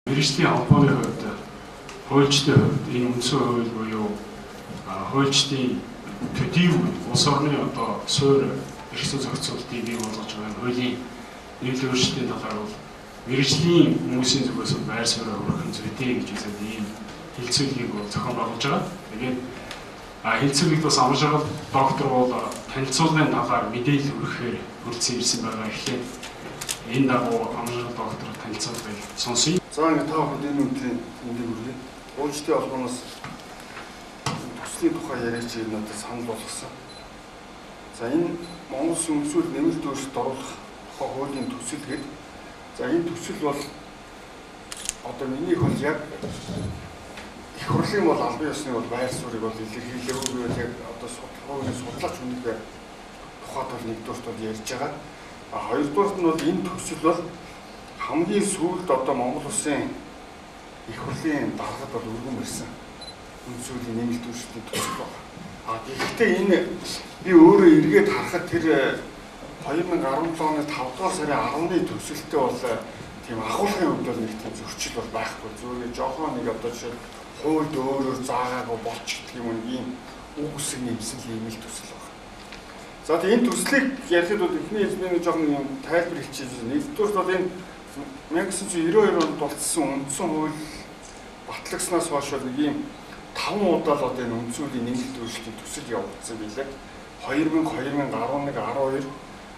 Мэргэжлийн холбооны хувьд, хуульчдын хувьд энэ үндсэн хууль буюу хуульчдын төдийгүй улс орны одоо суурь эрх зүйн зохицуултыг бий болгож байгаа хуулийн нэмэлт өөрчлөлтийн талаар бол мэргэжлийн хүмүүсийн зүгээс байр сууриа хүргэх нь зүйтэй гэж үзээд ийм хэлэлцүүлгийг бол зохион байгуулж байгаа. Тэгээд хэлэлцүүлэгт бас Амар Жаргал доктор бол танилцуулгын талаар мэдээлэл хүргэхээр хүрэлцэн ирсэн байгаа. Эхлээд энэ дагуу Амар Жаргал доктор танилцуулгыг сонсъё. За ингээд та бүхэнд энэ өдрийн мэндийг хүргэе. Хуульчдын холбооноос төслийн тухай яриач надад санал болгосон. За энэ Монгол Улсын үндсэн хууль нэмэлт өөрчлөлт оруулах тухай хуулийн төсөл гээд за энэ төсөл бол одоо минийх бол яг их хурлын бол албан ёсны бол байр суурийг бол илэрхийлээгүй, би бол яг одоо хуулийн судлаач хүнийхээ тухайд бол нэгдүгээрт бол ярьж байгаа. А хоёрдугаарт нь бол энэ төсөл бол хамгийн сүүлд одоо Монгол Улсын их хурлын даргад бол өргөн барьсан үндсэн хуулийн нэмэлт өөрчлөлтийн төсөл байна. А гэхдээ энэ би өөрөө эргээд харахад тэр 2017 оны 5 дугаар сарын 10-ны төсөлтөд бол тийм агуулгын хувьд бол нэг тийм зөрчил бол байхгүй. Зүгээр жоохон нэг одоо жишээл хуульд өөрөөр заагаагүй болч гэх юм уу ийм үг үсэг нэмсэн л ийм л төсөл байна. За тэгээ энэ төслийг ярихад бол эхний хэлбэрийн жоохон юм тайлбар хэлчихье. Нэгдүгээр бол энэ 1992 онд болцсон үндсэн хууль батлагснаас хойш бол нэг ийм 5 удаа л одоо энэ үндсэн хуулийн нэмэлт өөрчлөлтийн төсөл явагдсан билээ. 2000, 2011, 12,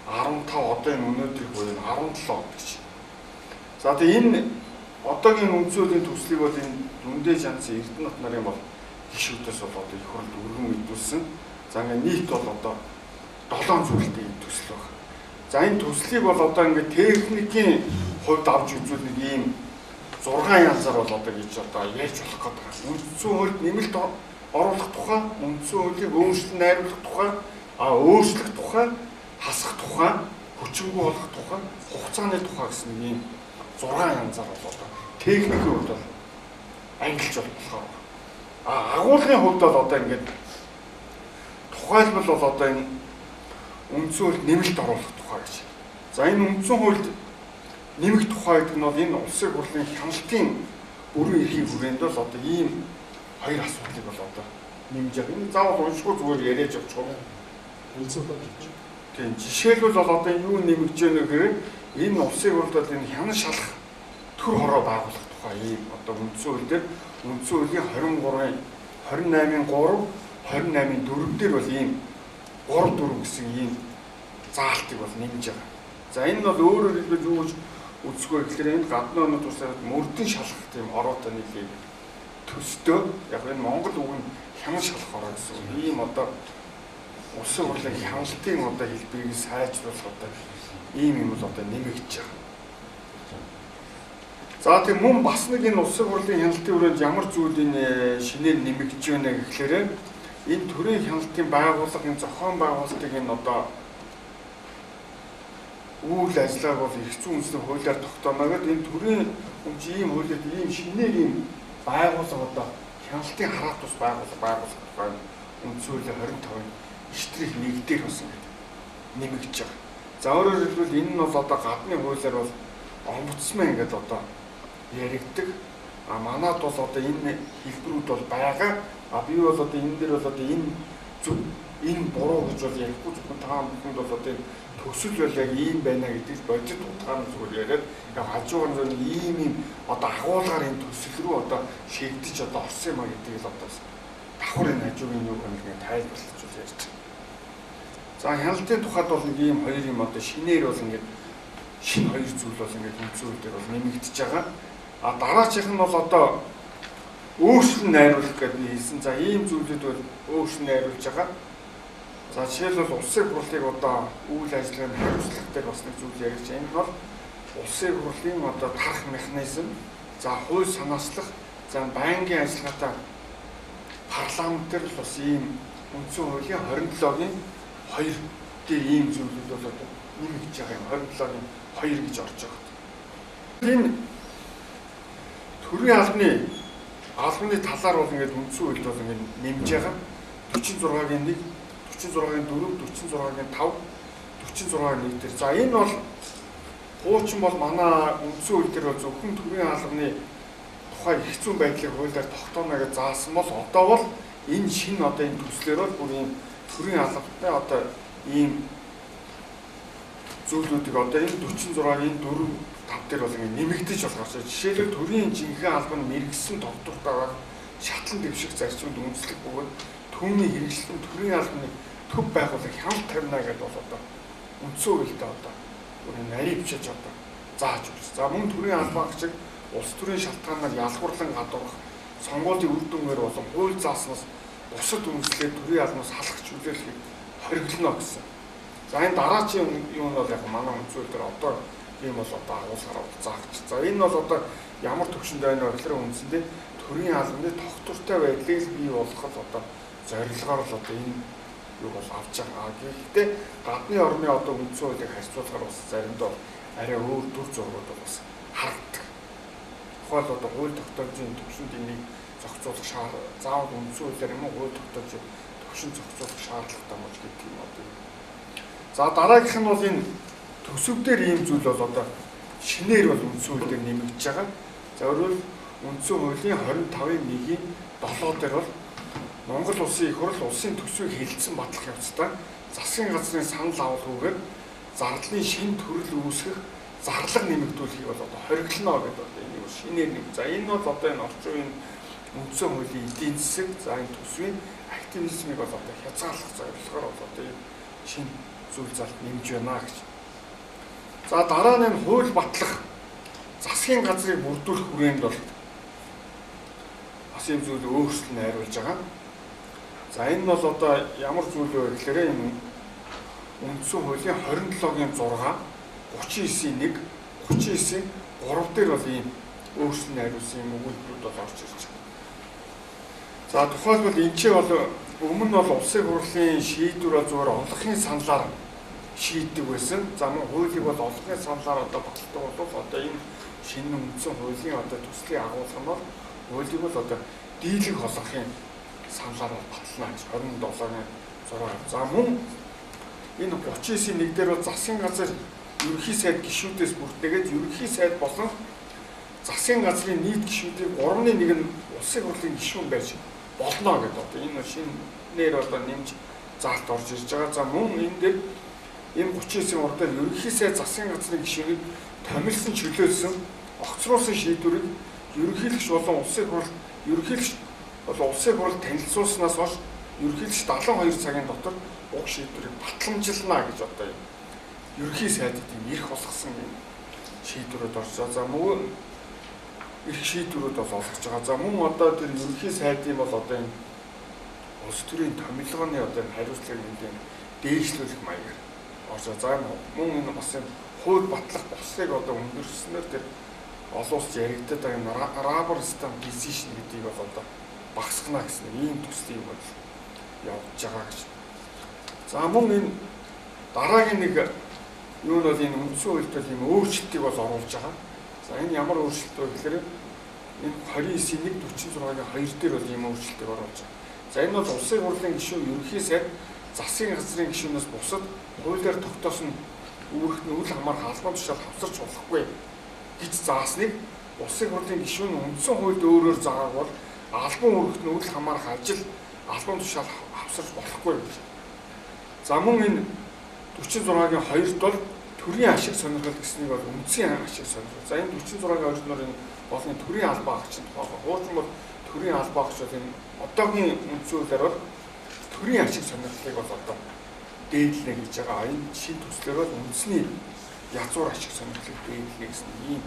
15 одоо энэ өнөөдрийг буюу 17 он гэж. За тэгээ энэ одоогийн үндсэн хуулийн төслийг бол энэ Дүндээ Жанцын Эрдэнэт нарын бол гишүүдээс бол одоо их хурлд өргөн мэдүүлсэн. За ингээ нийт бол одоо 7 зүйлтэй энэ төсөл байна. За энэ төслийг бол одоо ингээ техникийн хувьд авч үзвэл нэг ийм 6 янзаар бол одоо гэж одоо ярьж болох гэдэг. Үндсэн хуульд нэмэлт оруулах тухай, үндсэн хуулийг өөрчлөн найруулах тухай, өөрчлөх тухай, хасах тухай, хүчингүй болгох тухай, хугацааны тухай гэсэн нэг ийм 6 янзаар бол одоо техникийн хувьд бол ангилж болохоор. Агуулгын хувьд бол одоо ингээд тухайлбал бол одоо энэ үндсэн хуульд нэмэлт оруулах тухай гэж. За энэ үндсэн хуульд нэмэх тухай гэдэг нь бол энэ улсын хурлын хяналтын өрийн эрхийн хүрээнд бол одоо ийм хоёр асуудлыг бол одоо нэмж байгаа. Энэ заавал уншгүй зүгээр яриад явчих уу? Танилцуулга гэж. Тийм. Жишээлбэл бол одоо юу нэмэгдэж байна гэхээр энэ улсын хурлд бол энэ хянан шалах төр хороо байгуулах тухай ийм одоо үндсэн хууль дээр үндсэн хуулийн 23-ын 28-ын 3, 28-ын 4 дээр бол ийм 3 4 гэсэн ийм заалтыг бол нэмж байгаа. За энэ нь бол өөрөөр хэлбэл юу гэж үзэх вэ гэхээр энэ гадны орнууд тусаад мөрдөн шалах тийм ороотой нийлээ төстөө яг энэ монгол үг нь хянан шалах ороо гэсэн үг. Ийм одоо улсын хурлын хяналтын одоо хэлбэрийг сайжруулах одоо ийм юм бол одоо нэмэгдэж байгаа. За тийм мөн бас нэг энэ улсын хурлын хяналтын хүрээнд ямар зүйл энэ шинээр нэмэгдэж байна гэхлээр энэ төрийн хяналтын байгууллага, энэ зохион байгуулалтыг энэ одоо үйл ажиллагааг бол эрх зүйн үндэсний хуулиар тогтооно гэдэг энэ төрийн өмч ийм хуулиад ийм шинээр ийм байгууллага одоо хяналтын хараат тус байгууллага тухай үндсэн хуулийн 25-ын штрих 1 дээр бас ингэж нэмэгдэж байгаа. За өөрөөр хэлбэл энэ нь бол одоо гадны хуулиар бол омбудсман ингээд одоо яригддаг. А манад бол одоо энэ хэлбэрүүд бол байгаа. А би бол одоо энэ дээр бол одоо энэ зөв энэ буруу гэж бол ярихгүй, зөвхөн та бүхэнд бол одоо энэ төсөл бол яг ийм байна гэдгийг бодит утгаар нь зүгээр яриад яг хажуугаар нь ийм ийм одоо агуулгаар энэ төсөл рүү одоо шигдэж одоо орсон юм а гэдгийг л одоо давхар энэ хажуугийн юу гэнэ тайлбарлаж бол ярьж байна. За хяналтын тухайд бол нэг ийм хоёр юм одоо шинээр бол ингээд шинэ хоёр зүйл бол ингээд үндсэн хууль дээр бол нэмэгдэж байгаа. А дараачих нь бол одоо өөрчлөн найруулах гэдээ би хэлсэн. За ийм зүйлүүд бол өөрчлөн найруулж байгаа. За жишээлбэл улсын хурлыг одоо үйл ажиллагааны хариуцлага дээр бас нэг зүйл ярьж байна. Энэ бол улсын хурлын одоо тарах механизм, за хууль санаачлах, за байнгын ажиллагаатай парламент дээр л бас ийм үндсэн хуулийн 27-гийн 2 дээр ийм зүйлүүд бол одоо нэмэгдэж байгаа юм. 27-гийн 2 гэж орж байгаа. Энэ төрийн албаны талаар бол ингээд үндсэн хуульд бол ингээд нэмж байгаа. 46-гийн 1, 46-гийн 4, 46-гийн 5, 46-гийн 1 дээр. За энэ бол хуучин бол манай үндсэн хууль дээр бол зөвхөн төрийн албаны тухай эрх зүйн байдлыг хуулиар тогтооно гэж заасан бол одоо бол энэ шинэ одоо энэ төслөөр бол бүр ийм төрийн албатай одоо ийм зүйлүүдийг одоо энэ 46-гийн 4 5 дээр бол ингэ нэмэгдэж болохоор жишээлбэл төрийн жинхэнэ алба нь мэргэсэн тогтвортой шатлан дэвших зарчимд үндэслэх бөгөөд түүний хэрэгжил нь төрийн албаны төв байгууллага хяналт тавина гэдээ бол одоо үндсэн хуультай одоо бүр нарийн бичиж одоо зааж өгч. За мөн төрийн албаагчийг улс төрийн шалтгаанаар ялгуурлан гадуурх сонгуулийн үр дүнгээр болон хууль зааснаас бусад үндэслэлээр төрийн албанаас халах чөлөөлөхийг хориглоно гэсэн. За энэ дараачийн юм нь бол яг манай үндсэн хууль дээр одоо ийм бол одоо агуулгаар заагч. За энэ бол одоо ямар төвшөнд байна вэ гэхээр үндсэндээ төрийн албаны тогтвортой байдлыг бий болгоход одоо зорилгоор л одоо энэ юу бол авч байгаа. Гэхдээ гадны орны одоо үндсэн хуулийг харьцуулахаар бас заримдаа арай өөр дүр зургууд бас харагддаг. Тухайлбал одоо хууль тогтоомжийн төвшөнд энийг зохицуулах шаардлага, заавал үндсэн хуулиар юм уу хууль тогтоомжийн төвшөнд зохицуулах шаардлагатай мөн гэдэг юм одоо. За дараагийнх нь бол энэ төсөв дээр ийм зүйл бол одоо шинээр бол үндсэн хууль дээр нэмэгдэж байгаа. За өөрөөр үндсэн хуулийн 25-ын 1-ийн 7 дээр бол Монгол улсын их хурл улсын төсвийг хэлэлцэн батлах явцдаа засгийн газрын санал авалгүйгээр зардлын шинэ төрөл үүсгэх зарлага нэмэгдүүлэхийг бол одоо хориглоно гэдэг одоо энийг шинээр нэм. За энэ бол одоо энэ орчин үеийн үндсэн хуулийн эдийн засаг, за энэ төсвийн активизмыг бол одоо хязгаарлах зорилгоор бол одоо энэ шинэ зүйл залт нэмж байна гэж. За дараа нь энэ хууль батлах засгийн газрыг бүрдүүлэх хүрээнд бол бас ийм зүйл өөрчлөлт найруулж байгаа. За энэ бол одоо ямар зүйл вэ гэхээр энэ үндсэн хуулийн 27-гийн 6, 39-ийн 1, 39-ийн 3 дээр бол ийм өөрчлөлт найруулсан юм өгүүлбэрүүд бол орж ирж байгаа. За тухайлбал энэ ч бол өмнө нь бол улсын хурлын шийдвэр бол зүгээр олонхын саналаар шийддэг байсан. За мөн хуулийг бол олонхын саналаар одоо баталдаг бол одоо энэ шинэ үндсэн хуулийн одоо төслийн агуулга нь бол хуулийг бол одоо дийлэнх олонхын саналаар бол батална гэж 27-гийн 6. За мөн энэ 39-ийн 1 дээр бол засгийн газар ерөнхий сайд гишүүдээс бүрдээгээд ерөнхий сайд болон засгийн газрын нийт гишүүдийн 3-ны 1 нь улсын хурлын гишүүн байж болно гэдэг одоо энэ шинээр одоо нэмж заалт орж ирж байгаа. За мөн энэ дээр энэ 39-ийн 3 дээр ерөнхий сайд засгийн газрын гишүүнийг томилсон, чөлөөлсөн, огцруулсан шийдвэрийг ерөнхийлөгч болон улсын хурл ерөнхийлөгч бол улсын хурл танилцуулснаас хойш ерөнхийлөгч 72 цагийн дотор уг шийдвэрийг батламжилна гэж одоо юм ерөнхий сайдад юм эрх олгосон юм шийдвэрүүд орж байгаа. За мөн эрх шийдвэрүүд бол олгож байгаа. За мөн одоо тэр ерөнхий сайдын бол одоо энэ улс төрийн томилгооны одоо энэ хариуцлагыг нэлээд дээшлүүлэх маягаар орж байгаа. За мөн энэ бас юм хууль батлах бослыг одоо өндөрснөөр тэр олон улс яригдаад байгаа юм rubber stamp decision гэдгийг бол одоо багасгана гэсэн ийм төслийн юм бол явж байгаа гэж. За мөн энэ дараагийн нэг юу нь бол энэ үндсэн хуульд бол ийм өөрчлөлтийг бол оруулж байгаа. За энэ ямар өөрчлөлт вэ гэхээр энэ 29-ийн 1 46-гийн 2 дээр бол ийм өөрчлөлтийг оруулж байгаа. За энэ бол улсын хурлын гишүүн ерөнхий сайд засгийн газрын гишүүнээс бусад хуулиар тогтоосон үүрэгт нь үл хамаарах албан тушаал хавсарч болохгүй гэж заасныг улсын хурлын гишүүн үндсэн хуульд өөрөөр заагааг бол албан үүрэгт нь үл хамаарах ажил албан тушаал хавсарч болохгүй гэж. За мөн энэ 46-гийн 2-д бол төрийн ашиг сонирхол гэснийг бол үндсэн ашиг сонирхол. За энэ 46-гийн 2-д нь бол энэ төрийн албан агчийн тухай. Хуучин бол төрийн албан агч бол энэ одоогийн үндсэн хуулиар бол төрийн ашиг сонирхлыг бол одоо дээдлэнэ гэж байгаа. Энэ шинэ төслөөр бол үндэсний язгуур ашиг сонирхлыг дээдлэнэ гэсэн ийм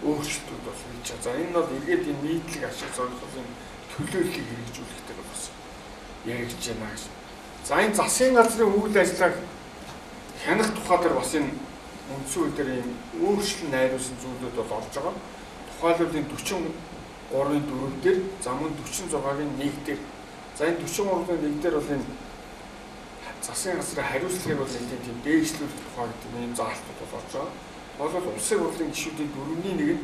өөрчлөлтүүд бол хийж байгаа. За энэ бол эргээд энэ нийтлэг ашиг сонирхлын төлөөллийг хэрэгжүүлэхтэй бол бас яригдж байна гэж. За энэ засгийн газрын үйл ажиллагааг хянах тухай дээр бас энэ үндсэн хууль дээр ийм өөрчлөлт найруулсан зүйлүүд бол орж байгаа. Тухайлбал энэ 43-ын 4 дээр, за мөн 46-гийн 1 дээр. За энэ 43-ын 1 дээр бол энэ засгийн газрын хариуцлагыг бол нэг тийм дээшлүүлэх тухай гэдэг ийм заалтууд бол орж байгаа. Бол улсын хурлын гишүүдийн 4-ний 1 нь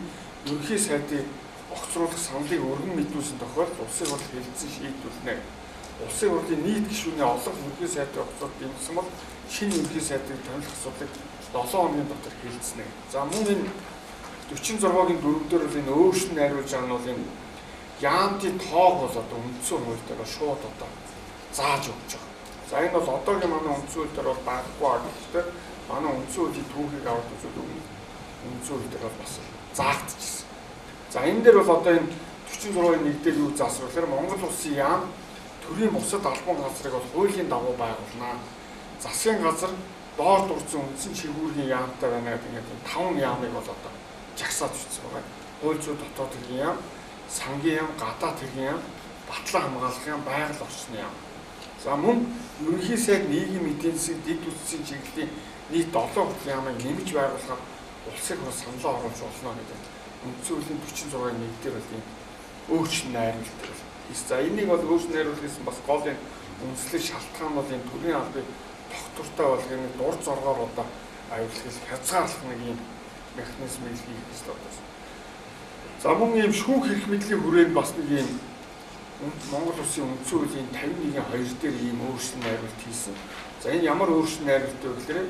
ерөнхий сайдыг огцруулах саналыг өргөн мэдүүлсэн тохиолдолд улсын хурл хэлэлцэн шийдвэрлэнэ. Улсын хурлын нийт гишүүний олонх ерөнхий сайдын огцролт дэмжсэн бол шинэ ерөнхий сайдыг томилох асуудлыг 7 хоногийн дотор хэлэлцэнэ. За мөн энэ 46-гийн 4 дээр бол энэ өөрчлөлт найруулж байгаа нь бол энэ яамтын тоог бол одоо үндсэн хууль дээр шууд одоо зааж өгч байгаа. За энэ бол одоогийн манай үндсэн хууль дээр бол байхгүй гэхдээ манай үндсэн хуулийн түүхийг аваад үзвэл үндсэн хууль дээр бол бас заагдчихсан. За энэ дээр бол одоо энэ 46-гийн 1 дээр юу заасан вэ гэхээр Монгол улсын яам төрийн бусад албан газрыг бол хуулийн дагуу байгуулнаа. Засгийн газар доор дурдсан үндсэн чигүүрийн яамтай байна гэдэг ингээд 5 яамыг бол одоо жагсааж бичсэн байгаа. Хууль зүйн дотоод хэргийн яам, сангийн яам, гадаад хэргийн яам, батлан хамгаалах яам, байгаль орчны яам. За мөн ерөнхий сайд нийгмийн эдийн засгийн дэд үтсийн чиглэлийн нийт 7 хөтлийн яамыг нэмж байгуулахаар улсын хурал саналаа оруулж болно гэдэг үндсэн хуулийн 46-гийн 1 дээр бол ийм өөрчлөлт найруулалт бол хийсэн. За энийг бол өөрчлөлт найруулах гэсэн бас гол энэ үндслэг шалтгаан бол энэ төрийн албыг тогтвортой болгох нэг дур зоргоор одоо аюулгүй хязгаарлах нэг ийм механизмыг хийх гэж л бодсон. За мөн ийм шүүх эрх мэдлийн хүрээнд бас нэг ийм Монгол улсын үндсэн хуулийн 51-ийн 2 дээр ийм өөрчлөлт найруулалт хийсэн. За энэ ямар өөрчлөлт найруулалт вэ гэхээр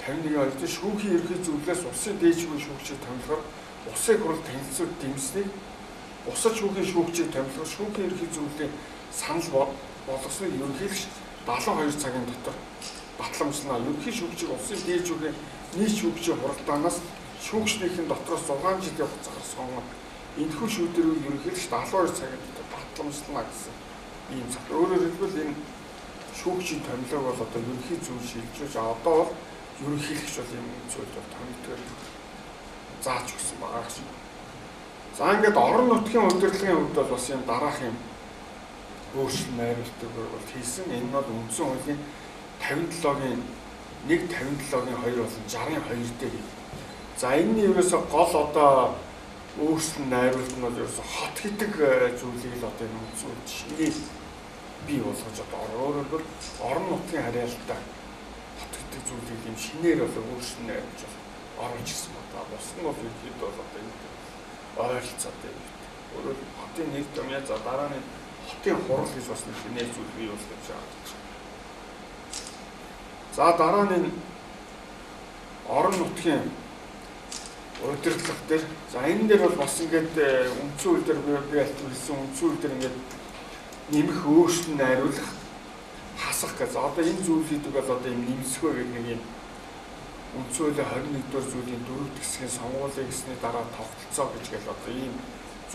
51-ийн 2 дээр шүүхийн ерөнхий зөвлөлөөс улсын дээшгүй шүүгчийг томилохоор улсын хурал танилцуулт дэмжсэнийг бусад шүүхийн шүүгчийг томилохоор шүүхийн ерөнхий зөвлөлийн санал болгосныг ерөнхийлөгч 72 цагийн дотор батламжлана. Ерөнхий шүүгчийг улсын дээд шүүхийн нийт шүүгчийн хуралдаанаас шүүгчнийхэн дотроос 6 жилийн хугацаагаар сонгоно. Энэхүү шүүдрийг ерөнхийлөгч 72 цагийн дотор батламжлана гэсэн ийм цаг. Өөрөөр хэлбэл энэ шүүгчийн томилоог бол одоо ерөнхий зүйл шилжүүлж одоо бол ерөнхийлөгч бол ийм зүйл бол томилдгоор зааж өгсөн байгаа гэж. За ингээд орон нутгийн удирдлагын хувьд бол бас юм дараах юм өөрчлөлт найруултыг бол хийсэн. Энэ нь бол үндсэн хуулийн 57-гийн 1, 57-гийн 2 болон 62 дээр. За энэний ерөөсө гол одоо өөрчлөлт найруулалт нь бол ерөөсө хот гэдэг зүйлийг л одоо энэ үндсэн хууль шинээр бий болгож одоо өөрөөр хэлбэл орон нутгийн харьяалалтай хот гэдэг зүйлийг юм шинээр бол өөрчлөлт найруулж оруулж ирсэн байна. Бус нь бол ерөнхийдөө бол одоо энэ ойролцоод байна. Өөрөөр хотын нэр томьёо за дараа нь хотын хурал гэж бас нэг шинээр зүйл бий болгож байгаа. За дараа нь орон нутгийн удирдлага дээр за энэ дээр бол бас ингээд үндсэн хууль дээр би альт хэлсэн үндсэн хууль дээр ингээд нэмэх өөрчлөлт найруулах хасах гэж. Одоо энэ зүйлүүдийг бол одоо юм нэмсгөө гэдэг нэг юм үндсэн хуулийн 21-р зүйлийн 4 хэсгийн сонгуулийн гэсний дараа тогтолцоо гэж гэл одоо ийм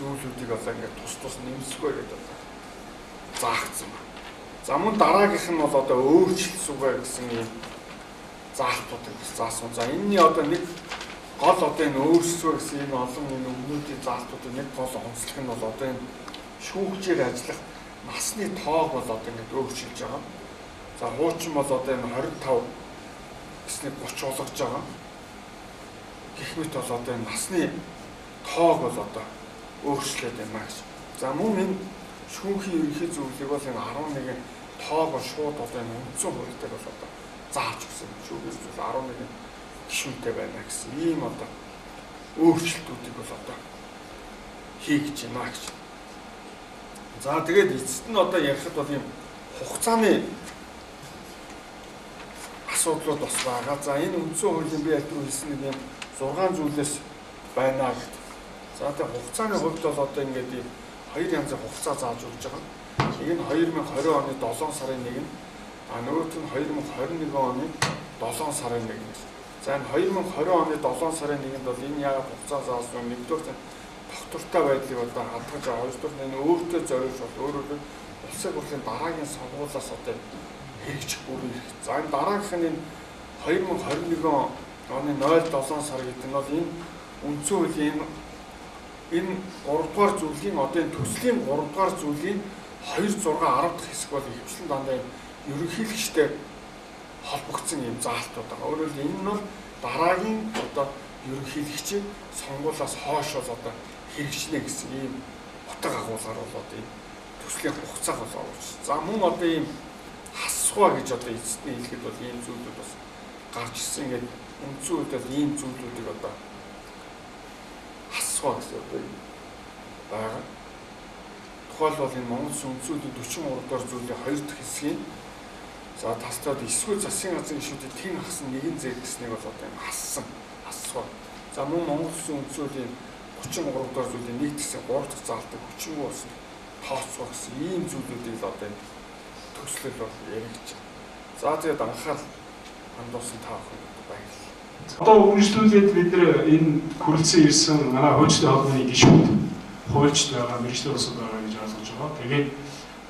зүйлүүдийг одоо ингээд тус тус нэмсгөө гэдэг одоо заагдсан байна. За мөн дараагийнх нь бол одоо өөрчлөлт сүгэ гэсэн ийм заалтуудыг заасан. За энэний одоо нэг гол одоо энэ өөрсгөө гэсэн энэ олон энэ өмнөдийн заалтуудын нэг гол онцлог нь бол одоо энэ шүүгчээр ажиллах насны тоог бол одоо ингээд өөрчилж байгаа. За хуучин бол одоо энэ 25 гэснийг 30 болгож байгаа. Гэх мэт бол одоо энэ насны тоог бол одоо өөрчлөөд байна гэж. За мөн энэ шүүхийн ерөнхий зөвлөлийг бол энэ 11 тоог бол шууд одоо энэ үндсэн хууль дээр бол одоо зааж өгсөн. Шүүхийн зөвлөл 11 гишүүнтэй байна гэсэн ийм одоо өөрчлөлтүүдийг бол одоо хийж байна гэж. За тэгээд эцэст нь одоо ярихад бол ийм хугацааны асуудлууд бас байгаа. За энэ үндсэн хуулийн би альт хэлсэн нэг ийм 6 зүйлээс байна гэдэг. За тэгээд хугацааны хувьд бол одоо ингээд ийм хоёр янзын хугацаа зааж өгч байгаа. Нэг нь 2020 оны 7 сарын 1-нд, а нөгөөх нь 2021 оны 7 сарын 1-нд. За энэ 2020 оны 7 сарын 1-нд бол энэ яагаад хугацаа заасан вэ? Нэгдүгээр нь тогтвортой байдлыг одоо хадгалж байгаа. Хоёрдугаар нь энэ өөртөө зориулж бол өөрөөр нь улсын хурлын дараагийн сонгуулиас одоо хэрэгжих бүр ирэх. За энэ дараагийнх нь энэ 2021 оны 07 сар гэдэг нь бол энэ үндсэн хуулийн энэ 3 дугаар зүйлийн одоо энэ төслийн 3 дугаар зүйлийн 2 6 10 дахь хэсэг бол ихэвчлэн дандаа энэ ерөнхийлөгчтэй холбогдсон юм заалтууд байгаа. Өөрөөр хэлбэл энэ нь бол дараагийн одоо ерөнхийлөгчийн сонгуулиас хойш бол одоо хэрэгжинэ гэсэн ийм утга агуулгаар бол одоо энэ төслийн хугацааг бол оруулж. За мөн одоо ийм хасхуа гэж одоо эцэстний хэлэхэд бол ийм зүйлүүд бас гарч ирсэн. Ингээд үндсэн үед бол ийм зүйлүүдийг одоо хасхуа гэсэн одоо юм байгаа. Тухайлбал энэ Монгол үндсэн хуулийн 43 дугаар зүйлийн 2 дахь хэсгийн за тастаад эсвэл засгийн газрын гишүүдийн тэн хасан нэгэн зэрэг гэснийг бол одоо юм хассан хасхуа. За мөн Монгол Улсын үндсэн хуулийн 33 дугаар зүйлийн 1 хэсэг 3 дахь заалдаг хүчингү улс тооцоо гэсэн ийм зүйлүүдийг л одоо энэ төслөл бол яригдж байна. За тэгээд анхаарал хандуулсан та бүхэнд баярлалаа. Одоо үргэлжлүүлээд бид нэр энэ хүрэлцэн ирсэн манай хуульчдын холбооны гишүүд хуульчд байгаа, мэргэжлийн улсууд байгаа гэж ойлгож байгаа. Тэгээд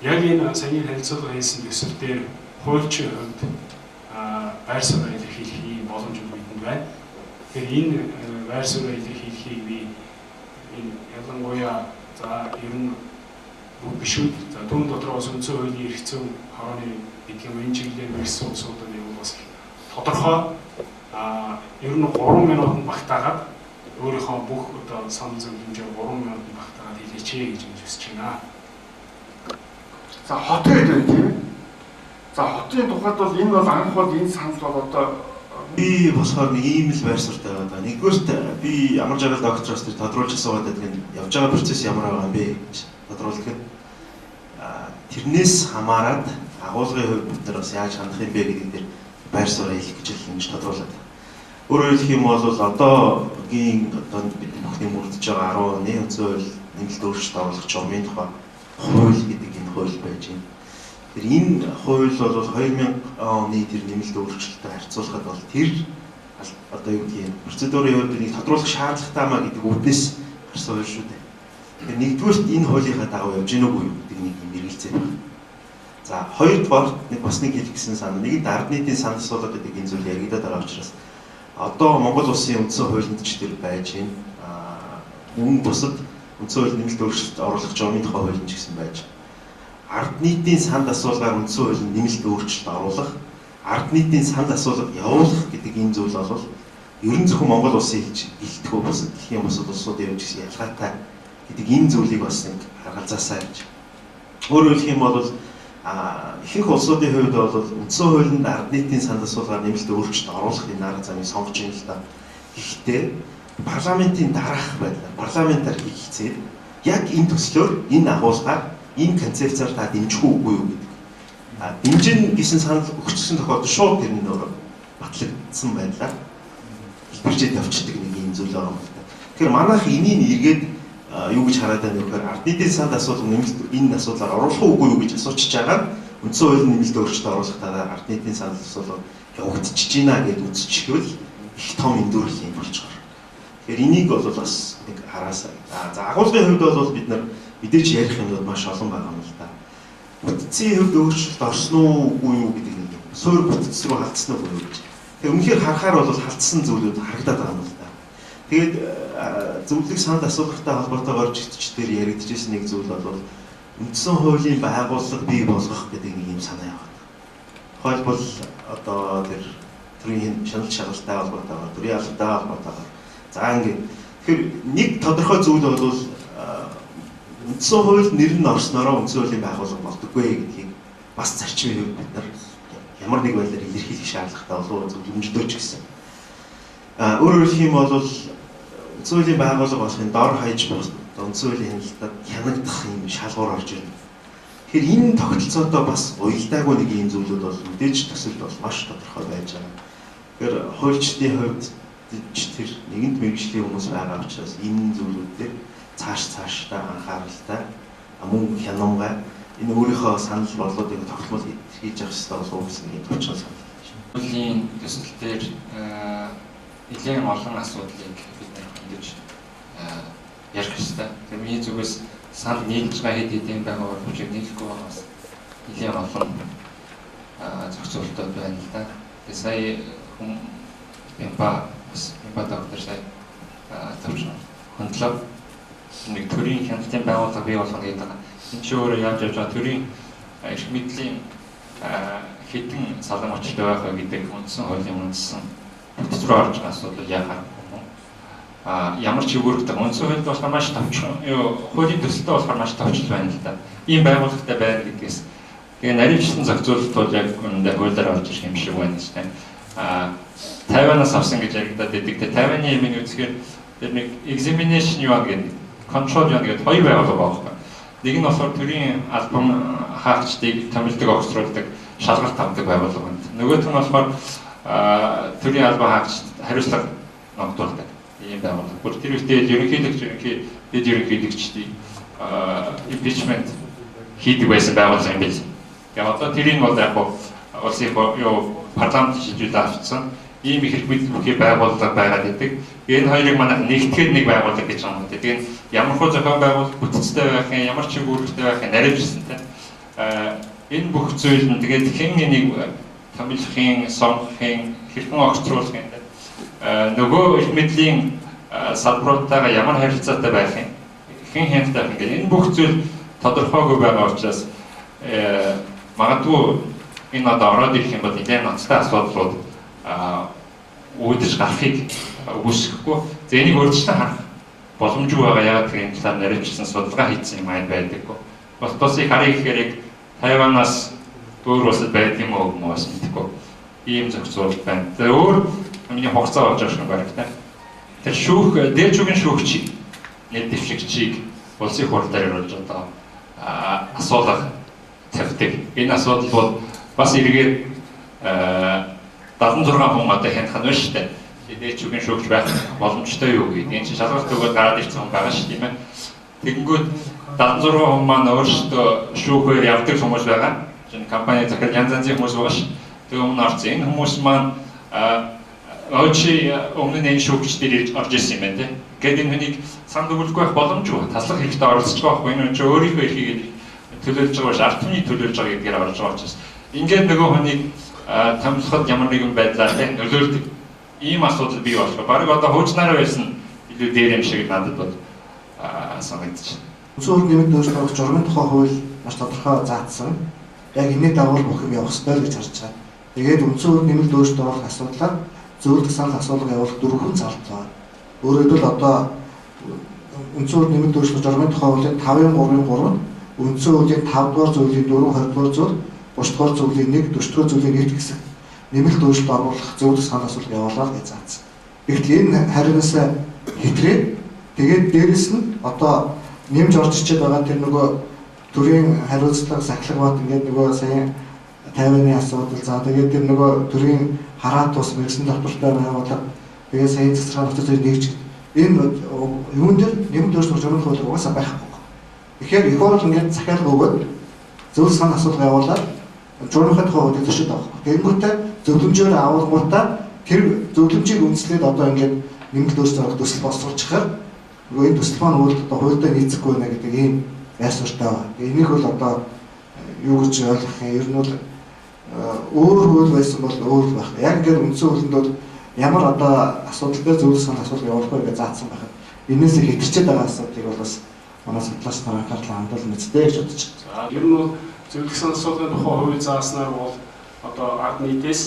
яг энэ саяны танилцуулга хийсэн төсөл дээр хуульчийн хувьд байр сууриа илэрхийлэх ийм боломж бидэнд байна. Тэгэхээр энэ байр сууриа илэрхийлэхийг би энэ ялангуяа за ер нь бүх гишүүд, за түүн дотор бас үндсэн хуулийн эрх зүйн хорооны гэдэг юм энэ чиглэлээр мэргэжсэн улсуудад яг бас тодорхой ер нь 3 минутанд багтаагаад өөрийнхөө бүх одоо санал зөвлөмжөөр 3 минутанд багтаагаад хэлээч гэж хүсэж байна. За хотын үед байна тийм ээ. За хотын тухайд бол энэ бол анх бол энэ санал бол одоо би болохоор нэг ийм л байр суурьтай байгаа. Нэгдүгээрт би ямар жаргал доктороос тэр тодруулж асуугаад байдаг нь явж байгаа процесс ямар байгаа юм бэ гэж тодруулдаг нь. Тэрнээс хамаарат агуулгын хувьд бид нар бас яаж хандах юм бэ гэдэг дээр байр сууриа хэлэх гэж л ингэж тодруулаад. Өөрөөр хэлэх юм бол одоогийн одоо бид бүхний мөрдөж байгаа 11 үндсэн хууль нэмэлт өөрчлөлт оруулах журмын тухай хууль гэдэг энэ хууль байж байна. Тэр энэ хууль бол 2000 оны тэр нэмэлт өөрчлөлтөд харьцуулахад бол тэр одоо юу гэдгийг процедурын хувьд нэг тодруулах шаардлагатай маа гэдэг үүднээс гарсан хууль шүү дээ. Тэгэхээр нэгдүгээрт энэ хуулийнхаа дагуу явж гэнэ үгүй юу гэдэг нэг юм эргэлзээ байна. За хоёрдугаар нэг бас нэг хэлэх гэсэн санаа нэг ард нийтийн санал асуулга гэдэг энэ зүйл яригадаад байгаа учраас одоо Монгол улсын үндсэн хуулинд ч тэр байж байна. Мөн бусад үндсэн хууль нэмэлт өөрчлөлт оруулах журмын тухай хуулинд ч гэсэн байж байна. Ард нийтийн санд асуулгаар үндсэн хуулинд нэмэлт өөрчлөлт оруулах, ард нийтийн санд асуулга явуулах гэдэг энэ зүйл бол ерөн зөвхөн Монгол улсын хэлтгүү бусад дэлхийн бусад улсуудын явж гэсэн ялгаатай гэдэг энэ зүйлийг бас нэг харгалзаасаа гэж. Өөрөөр хэлэх юм бол ихэнх улсуудын хувьд бол үндсэн хуулинд ард нийтийн санд асуулгаар нэмэлт өөрчлөлт оруулах энэ арга замыг сонгож байна л да. Гэхдээ парламентын дараах байдлаар парламентаар хэлэлцээд яг энэ төслөөр энэ агуулгаар энэ концепцаар та дэмжих үгүй юу гэдэг. Дэмжин гэсэн санал өгчсөн тохиолдолд шууд тэр нь өөрөө батлагдсан байдлаар хэлбэржээд явчихдаг нэг юм зүйл байгаа юм л да. Тэгэхээр манайх энийг эргээд юу гэж хараад байна вэ гэхээр ард нийтийн санд асуулга нэмэлт энэ асуудлаар оруулах үгүй юу гэж асуучиж байгаа нь үндсэн хуулийн нэмэлт өөрчлөлт оруулах дараа ард нийтийн санал асуулга явагдчихж байна гэдээ үзчихвэл их том эндүрэл юм болчихор. Тэгэхээр энийг бол бас нэг хараасаа. За агуулгын хувьд бол бид нар мэдээж ярих юмнууд маш олон байгаа юм л да. Бүтцийн хувьд өөрчлөлт орсон уу үгүй юу гэдэг нэг юм. Суур бүтц рүү алдсан уу үгүй юу гэж. Тэгээ үнэхээр харахаар бол алдсан зүйлүүд харагдаад байгаа юм л да. Тэгээд зөвлөлийг санал асуулгатай холбоотойгоор чигтч дээр яригдчихсэн нэг зүйл бол үндсэн хуулийн байгууллага бий болгох гэдэг нэг юм санаа яваад. Тухайлбал одоо тэр төрийн шаналл шалгалтай холбоотойгоор, төрийн албатай холбоотойгоор за ингээд тэгэхээр нэг тодорхой зүйл бол үндсэн хууль нэр нь орсноороо үндсэн хуулийн байгууллага болдоггүй гэдгийг бас зарчмын хувьд бид нар ямар нэг байдлаар илэрхийлэх шаардлагатай болов зөвлөмжлөөч гэсэн. Өөрөөр хэлэх юм бол үндсэн хуулийн байгууллага болохын дор хаяж үндсэн хуулийн хяналтад хянагдах юм шалгуур орж ирнэ. Тэгэхээр энэ тогтолцоотой бас уялдаагүй нэг юм зүйлүүд бол мэдээж төсөлд бол маш тодорхой байж байгаа. Тэгэхээр хуульчдын хувьд тэр нэгэнт мэргэжлийн хүмүүс байгаа учраас энэ зүйлүүд дээр цаашдаа анхааралтай мөн хянамгай энэ өөрийнхөө санал бодлуудыг тогтмол хийж явах ёстой болов уу гэсэн нэг товчхон санал. Хуулийн төсөл дээр нэлээд олон асуудлыг бид нэр хөндөж ярих ёстой. Тэр миний зүгээс санал нийлж байгаа хэд хэдэн байгаа боловч нийлэхгүй байгаас нэлээд олон зохицуултууд байна л да. Тэгээ сая хүм Ямба бас Ямба доктор сая товчхон хөндлөө. Нэг төрийн хяналтын байгууллага бий болгоно гэдэг байгаа. Энэ чинь өөрөө яаж явж байгаа төрийн эрх мэдлийн хэдэн салан очтой байх вэ гэдэг үндсэн хуулийн үндсэн бүтц рүү орж байгаа асуудал яхаар юм уу? Ямар ч үүрэгтэй үндсэн хуульд болохоор маш товчхон хуулийн төсөлтөд болохоор маш товчл байна л да. Ийм байгууллагатай байна гэдгээс тэгээ наривчлан зохицуулалт бол яг үүндээ хуулиар орж ирэх юм шиг байна гэж байна. Тайванаас авсан гэж яригадаад байдаг. Тэгээ Тайваны юм үзэхээр тэр нэг examination юу гэдэг control юу гэдэг хоёр байгууллага байгаа байхгүй. Нэг нь болохоор төрийн албан хаагчдыг томилдог, огцруулдаг, шалгалт авдаг байгууллага байна. Нөгөөх нь болохоор төрийн албан хаагчид хариуцлага ногдуулдаг. Ийм байгууллага. Бүр тэр үедээ ерөнхийлөгч ерөнхий дэд ерөнхийлөгчдийг impeachment хийдэг байсан байгууллага юм билээ. Тэгээ одоо тэрийг бол яг улсын юу парламент шийдвэр авчихсан. Ийм их хэрэг мэдэл бүхий байгууллага байгаад идэг. Энэ хоёрыг манайх нэгтгэхэд нэг байгууллага гэж байгаа юм. Тэгээд ямар хуу зохион байгуулалт бүтцтэй байх юм, ямар чиг үүрэгтэй байх юм наривчсан те. Энэ бүх зүйл нь тэгээд хэн энийг томилохын, сонгохын, хэрхэн огцруулах юм те. Нөгөө эрх мэдлийн салбаруудтайгаа ямар харилцаатай байх юм, хэн хяналттай байх юм гэх энэ бүх зүйл тодорхойгүй байгаа учраас магадгүй энэ одоо ороод ирэх юм бол нэлээд ноцтой асуудлууд үүдэж гарахыг үгүйсгэхгүй. За энийг өөрчлөн харах боломжгүй байгаа. Яагаад гэхээр энэ талаар наривчсан судалгаа хийсэн юм айн байдаггүй. Бас тусыг харъя гэхээр яг Тайванаас өөр улсад байдаг юм уу бас мэдэхгүй. Ийм зохицуулалт байна. За өөр миний хугацаа болж байгаа шиг байна та. Тэр шүүх дээжүгийн шүүгчийг нэр дэвшигчийг улсын хурал дээр оруулж одоо асуулга тавьдаг. Энэ асуудал бол бас эргээд 76 хүн одоо хянах нь байна шүү дээ. Дээжүгийн шүүгч байх боломжтой юу гэдэг. Энэ чинь шалгалт өгөөд гараад ирсэн хүн байгаа шүү тийм ээ. Тэгэнгүүт 76 хүн маань өөрсдөө шүүхээр явдаг хүмүүс байгаа. Чинь компани захирал янз янзын хүмүүс байгаа шүү. Тэгээ өмнө орсон. Энэ хүмүүс маань очи өмнө нь энэ шүүгч дээр ирж орж ирсэн юм байна те. Ингээд энэ хүнийг санд өгүүлэхгүй байх боломжгүй. Таслах хэрэгтэй оролцож байгаа байхгүй. Энэ хүн чинь өөрийнхөө эрхийг төлөөлж байгаа биш, ард түмнийг төлөөлж байгаа гэдгээр орж байгаа учраас ингээд нөгөө хүнийг томилоход ямар нэгэн байдлаар те нөлөөлдөг. Ийм асуудал бий болох. Бараг одоо хуучнаараа байсан илүү дээр юм шиг надад бол санагдчих. Үндсэн хууль нэмэлт өөрчлөлт оруулах журмын тухай хууль маш тодорхой заасан. Яг энэний дагуу бүх юм явах ёстой л гэж харж байгаа. Тэгээд үндсэн хууль нэмэлт өөрчлөлт оруулах асуудлаар зөвлөх санал асуулга явуулах дөрвөн зардал байна. Өөрөөр хэлбэл одоо үндсэн хууль нэмэлт өөрчлөлт журмын тухай хуулийн 5-ын 3-ын 3, үндсэн хуулийн 5 дугаар зүйлийн 4, 20 дугаар зүйл, 30 дугаар зүйлийн 1, 40 дугаар зүйлийн 1 гэсэн нэмэлт өөрчлөлт оруулах зөвлөх санал асуулга явуулаад гэж заасан. Тэгэхдээ энэ хариунаас хэтрээд тэгээд дээрэс нь одоо нэмж орж ичээд байгаа тэр нөгөө төрийн хариуцлага сахилга бат ингээд нөгөө сая Тайваны асуудал, за тэгээд тэр нөгөө төрийн хараа тус мэргэсэн давтартай байгууллага, тэгээд сая цэцэрхаа нөхцөл зүйл нэгж энэ юун дээр нэмэлт өөрчлөлт журмын хууль угаасаа байхгүй. Тэгэхээр их хурл ингээд захиалга өгөөд зөвлөх санал асуулга явуулаад журмынхаа тухай хуулийг зөрчилд авах. Тэгэнгүүтээ зөвлөмжөөр авалгуудаа тэр зөвлөмжийг үндэслээд одоо ингээд нэмэлт өөрчлөлт оруулах төсөл боловсруулчихаар нөгөө энэ төсөл маань үйл одоо хуульдаа нийцэхгүй байна гэдэг ийм байр суурьтай байна. Энийг бол одоо юу гэж ойлгох юм? Ер нь бол өөр хууль байсан бол өөр л байх. Яг ингээд үндсэн хуулинд бол ямар одоо асуудал дээр зөвлөх санал асуулга явуулах вэ гэж заасан байхад энээс хэтэрчээд байгаа асуудлыг бол бас манай судлаач нар анхаарлаа хандуул мэдтэй гэж бодож байна. За ер нь бол зөвлөх санал асуулгын тухай хууль зааснаар бол одоо ард нийтээс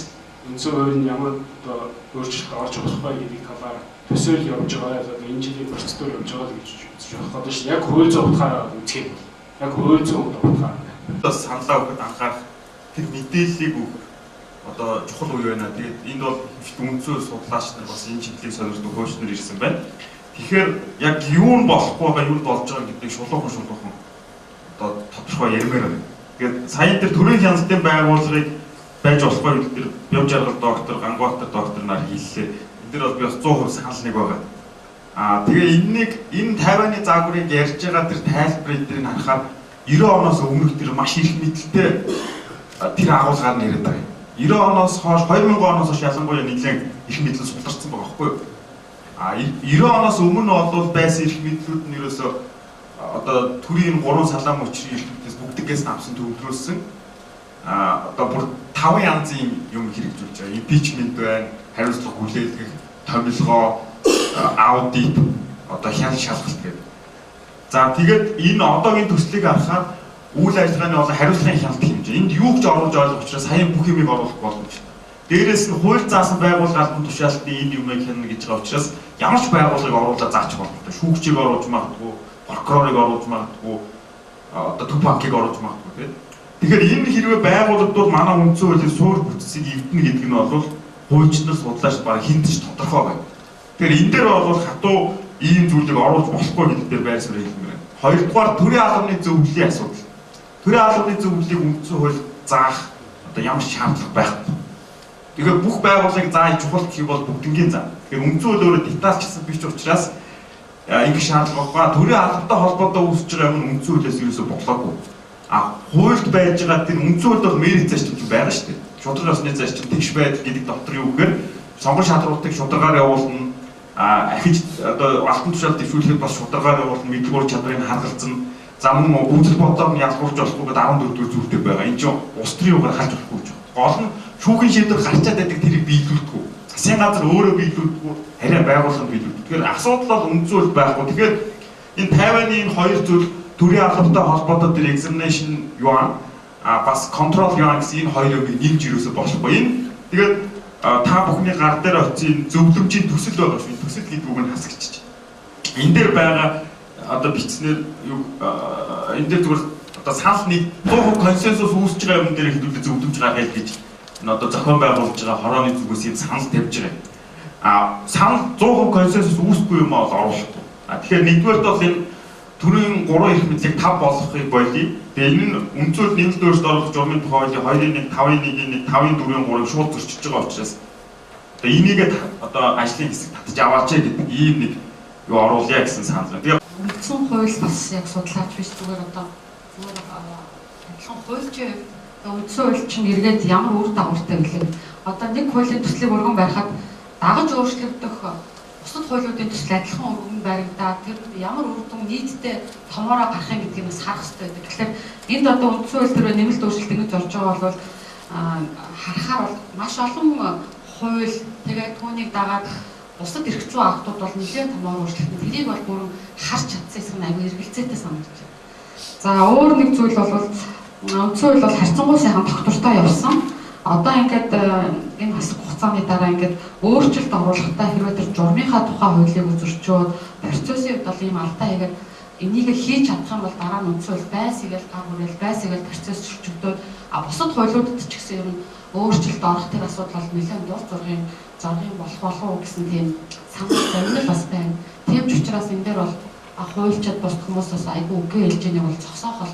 үндсэн хууль нь ямар одоо өөрчлөлт орж болох вэ гэдэг талаар төсөөл явж байгаа. Одоо энэ жилийн процедур явж байгаа л гэж үзэж болох гэдэг шин. Яг хууль зүйн утгаараа үзэх юм бол яг хууль зүйн утгаараа бас саналаа өгөхөд анхаарах тэр мэдээллийг өгөх одоо чухал үе байна. Тэгээд энд бол үндсэн судлаач нар бас энэ чиглэлийг сонирхдаг хууч нар ирсэн байна. Тэгэхээр яг юу нь болохгүй байгаа, юу нь болж байгаа гэдгийг шулуухан одоо тодорхой ярмаар байна. Тэгээд сая тэр төрийн хяналтын байгууллагыг байж болохгүй гэдэг тэр Бям жаргал доктор, Ганбаатар доктор нар хэллээ. Энэ дэр бол би бас 100% санал нэг байгаа. Аа тэгээ энэнийг энэ Тайваны загварыг ярьж байгаа тэр тайлбарыг тэр нь харахаар 90 оноос өмнөх тэр маш их мэдлэлтэй тэр агуулгаар нь яриад байгаа юм. 90 оноос хойш 2000 оноос хойш ялангуяа нэлээд их мэдлэл суларсан байгаа байхгүй юу? А 90 оноос өмнө бол байсан эрх мэдлүүд нь ерөөсөө одоо төрийн 3 салаам учрын эрх мэдлээс бүгдгээс авсан төвлөрүүлсэн. А одоо бүр 5 янзын юм хэрэгжүүлж байгаа. Импичмент байна, хариуцлага хүлээлгэх, томилгоо, аудит, одоо хяналт шалгалт гэдэг. За тэгээд энэ одоогийн төслийг харахаар үйл ажиллагааны болон хариуцлагын хяналт хэмжээ. Энд юу гэж оруулж ойлгох учраас саяын бүх юмыг оруулах боломжтой. Дээрээс нь хууль заасан байгууллага албан тушаалтны энэ юмыг хянана гэж байгаа учраас ямар ч байгууллагыг оруулаад заачих боломжтой. Шүүгчийг оруулж магадгүй, прокурорыг оруулж магадгүй, одоо төв банкыг оруулж магадгүй тийм. Тэгэхээр энэ хэрвээ байгууллагууд манай үндсэн хуулийн суурь бүтцийг эвдэнэ гэдэг нь бол хуульч нар судлаач баг хинт ч тодорхой байна. Тэгэхээр энэ дээр бол хатуу ийм зүйлийг оруулж болохгүй гэдэг дээр байр суурь хэлмээр байна. Хоёрдугаар төрийн албаны зөвлөлийн асуудал. Төрийн албаны зөвлөлийг үндсэн хууль заах одоо ямар ч шаардлага байхгүй. Тэгэхээр бүх байгууллагыг заа чухал гэх юм бол бүгднгийн заа. Тэгэхээр үндсэн хууль өөрөө детальчсан биш учраас ингэх шаардлага байхгүй. Төрийн албатай холбоотой үүсэж байгаа юм үндсэн хуулиас ерөөсөө болоогүй. А хуульд байж байгаа тэр үндсэн хуульд бол мэрийн зарчим байгаа шүү дээ. Шударга ёсны зарчим тэгш байдал гэдэг дотор юу гэхээр сонгон шалруултыг шударгаар явуулна. Ахиж одоо алтан тушаал дэвшүүлэхэд бас шударгаар явуулна, мэдлэг ур чадварыг харгалзана. За мөн үзэл бодлоор нь ялгуурч болохгүй гэдэг 14 дугаар зүйлтэй байгаа. Энд чинь улс төрийн югаар харж болохгүй гэж. Гол нь шүүхийн шийдвэр гарчаад байдаг тэрийг биелүүлдэггүй. Засгийн газар өөрөө биелүүлдэггүй, харин байгууллага нь биелүүлдэг. Тэгэхээр асуудал бол үндсэн хууль байхгүй. Тэгэхээр энэ Тайваны энэ хоёр зүйл төрийн албатай холбоотой тэр examination юан бас control юан гэсэн энэ хоёр юмыг нэмж ерөөсөө болохгүй. Энэ тэгээд та бүхний гар дээр очив зөвлөмжийн төсөл байгаа шүү. Төсөл гэдэг үг нь хасагчиж. Энэ дээр байгаа одоо бичснээр юу энэ дээр зүгээр одоо санал нэг 100% консенсус үүсэж байгаа юм дээр хэдүүлээ зөвлөмж гаргая гэж энэ одоо зохион байгуулж байгаа хорооны зүгээс юм санал тавьж байгаа. А санал 100% консенсус үүсэхгүй юм аа бол оруулахгүй. А тэгэхээр нэгдүгээрт бол энэ төрийн 3 эрх мэдлийг 5 болгохыг болиё. Тэгээ энэ нь үндсэн хууль нэмэлт өөрчлөлт оруулах журмын тухай хуулийн 2-1 5-1-1 5-4-3-ыг шууд зөрчиж байгаа учраас одоо энийгээ одоо ажлын хэсэг татж аваач гэдэг ийм нэг юу оруулъя гэсэн санал. Тэгээ үндсэн хууль бас яг судлаач биш зүгээр одоо зүгээр адилхан хуульчийн үндсэн хууль чинь эргээд ямар үр дагавартай билээ. Одоо нэг хуулийн төслийг өргөн барихад дагаж өөрчлөгдөх бусад хуулиудын төсөл адилхан өргөн баригдаад тэр ямар үр дүн нийтдээ томоороо гарах юм гэдгийг бас харах хэрэгтэй байдаг. Тэгэхээр энд одоо үндсэн хууль төрөө нэмэлт өөрчлөлт ингэж орж байгаа бол харахаар бол маш олон хууль тэгээд түүнийг дагаад бусад эрх зүйн актууд бол нэлээд томоор өөрчлөгдөн. Тэрийг бол бүрэн харж чадсан хэсэг нь аюу эргэлзээтэй санагдаж байна. За өөр нэг зүйл бол үндсэн хууль бол харьцангуй сайхан тогтвортой явсан. Одоо ингээд энэ хэсэг хугацааны дараа ингээд өөрчлөлт оруулахдаа хэрвээ тэр журмынхаа тухай хуулийг зөрчөөд процессын хувьд бол ийм алдаа хийгээд энийг хийж чадах юм бол дараа нь үндсэн хууль байсгээл гар хүрээл байсгээл процесс зөрчигдөөд а бусад хуулиудад ч гэсэн юм өөрчлөлт орох тэр асуудал бол нэлээд дур зургийн зоргийн болох болов уу гэсэн тийм санал тавигдал бас байна. Тийм ч учраас энэ дээр бол хуульчид бус хүмүүсээс айгүй үгүй хэлж байгааг бол зогсоох бол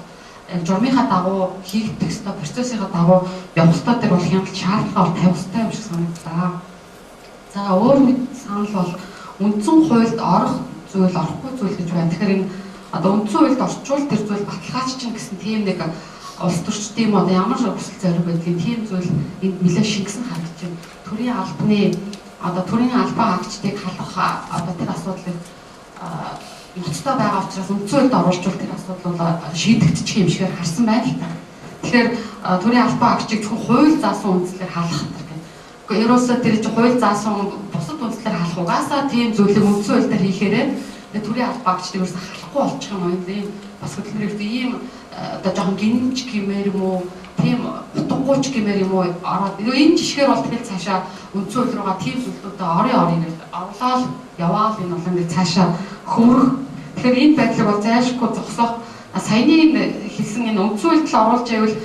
журмынхаа дагуу хийгдэх ёстой процессынхаа дагуу явах ёстой дээр бол хяналт шаардлага бол тавих ёстой юм шиг санагдлаа. За өөр нэг санал бол үндсэн хуульд орох зүйл орохгүй зүйл гэж байна. Тэгэхээр энэ одоо үндсэн хуульд орчвол тэр зүйл баталгаач чинь гэсэн тийм нэг улс төрчдийн юм одоо ямар хүсэл зориг байдгийг тийм зүйл энд нэлээд шингэсэн харагдаж байна. Төрийн албаны одоо төрийн албан агчдыг халах одоо тэр асуудлыг ноцтой байгаа учраас үндсэн хуульд оруулжвал тэр асуудал бол шийдэгдчих юм шигээр харсан байна л та. Тэгэхээр төрийн албан агчийг зөвхөн хууль заасан үндслээр халах гэдэг. Гэхдээ ерөөсөө тэр чинь хууль заасан бусад үндслээр халах угаасаа тийм зүйлийг үндсэн хууль дээр хийхээрээ төрийн албан агчдыг ерөөсөө халахгүй болчих юм уу? Тийм бас хөдөлмөрийн ийм одоо жоохон гинж гэмээр юм уу? Тийм утгагүй ч гэмээр юм уу? Ороод энэ жишгээр бол тэгэл цаашаа үндсэн хууль руугаа тийм зүйлүүдээ орё орё гэж орлоо яваал энэ бол нэг цаашаа хөрөх. Тэгэхээр энэ байдлыг бол зайлшгүй зогсоох. Саяны энэ хэлсэн энэ үндсэн хуульд л оруулж ивэл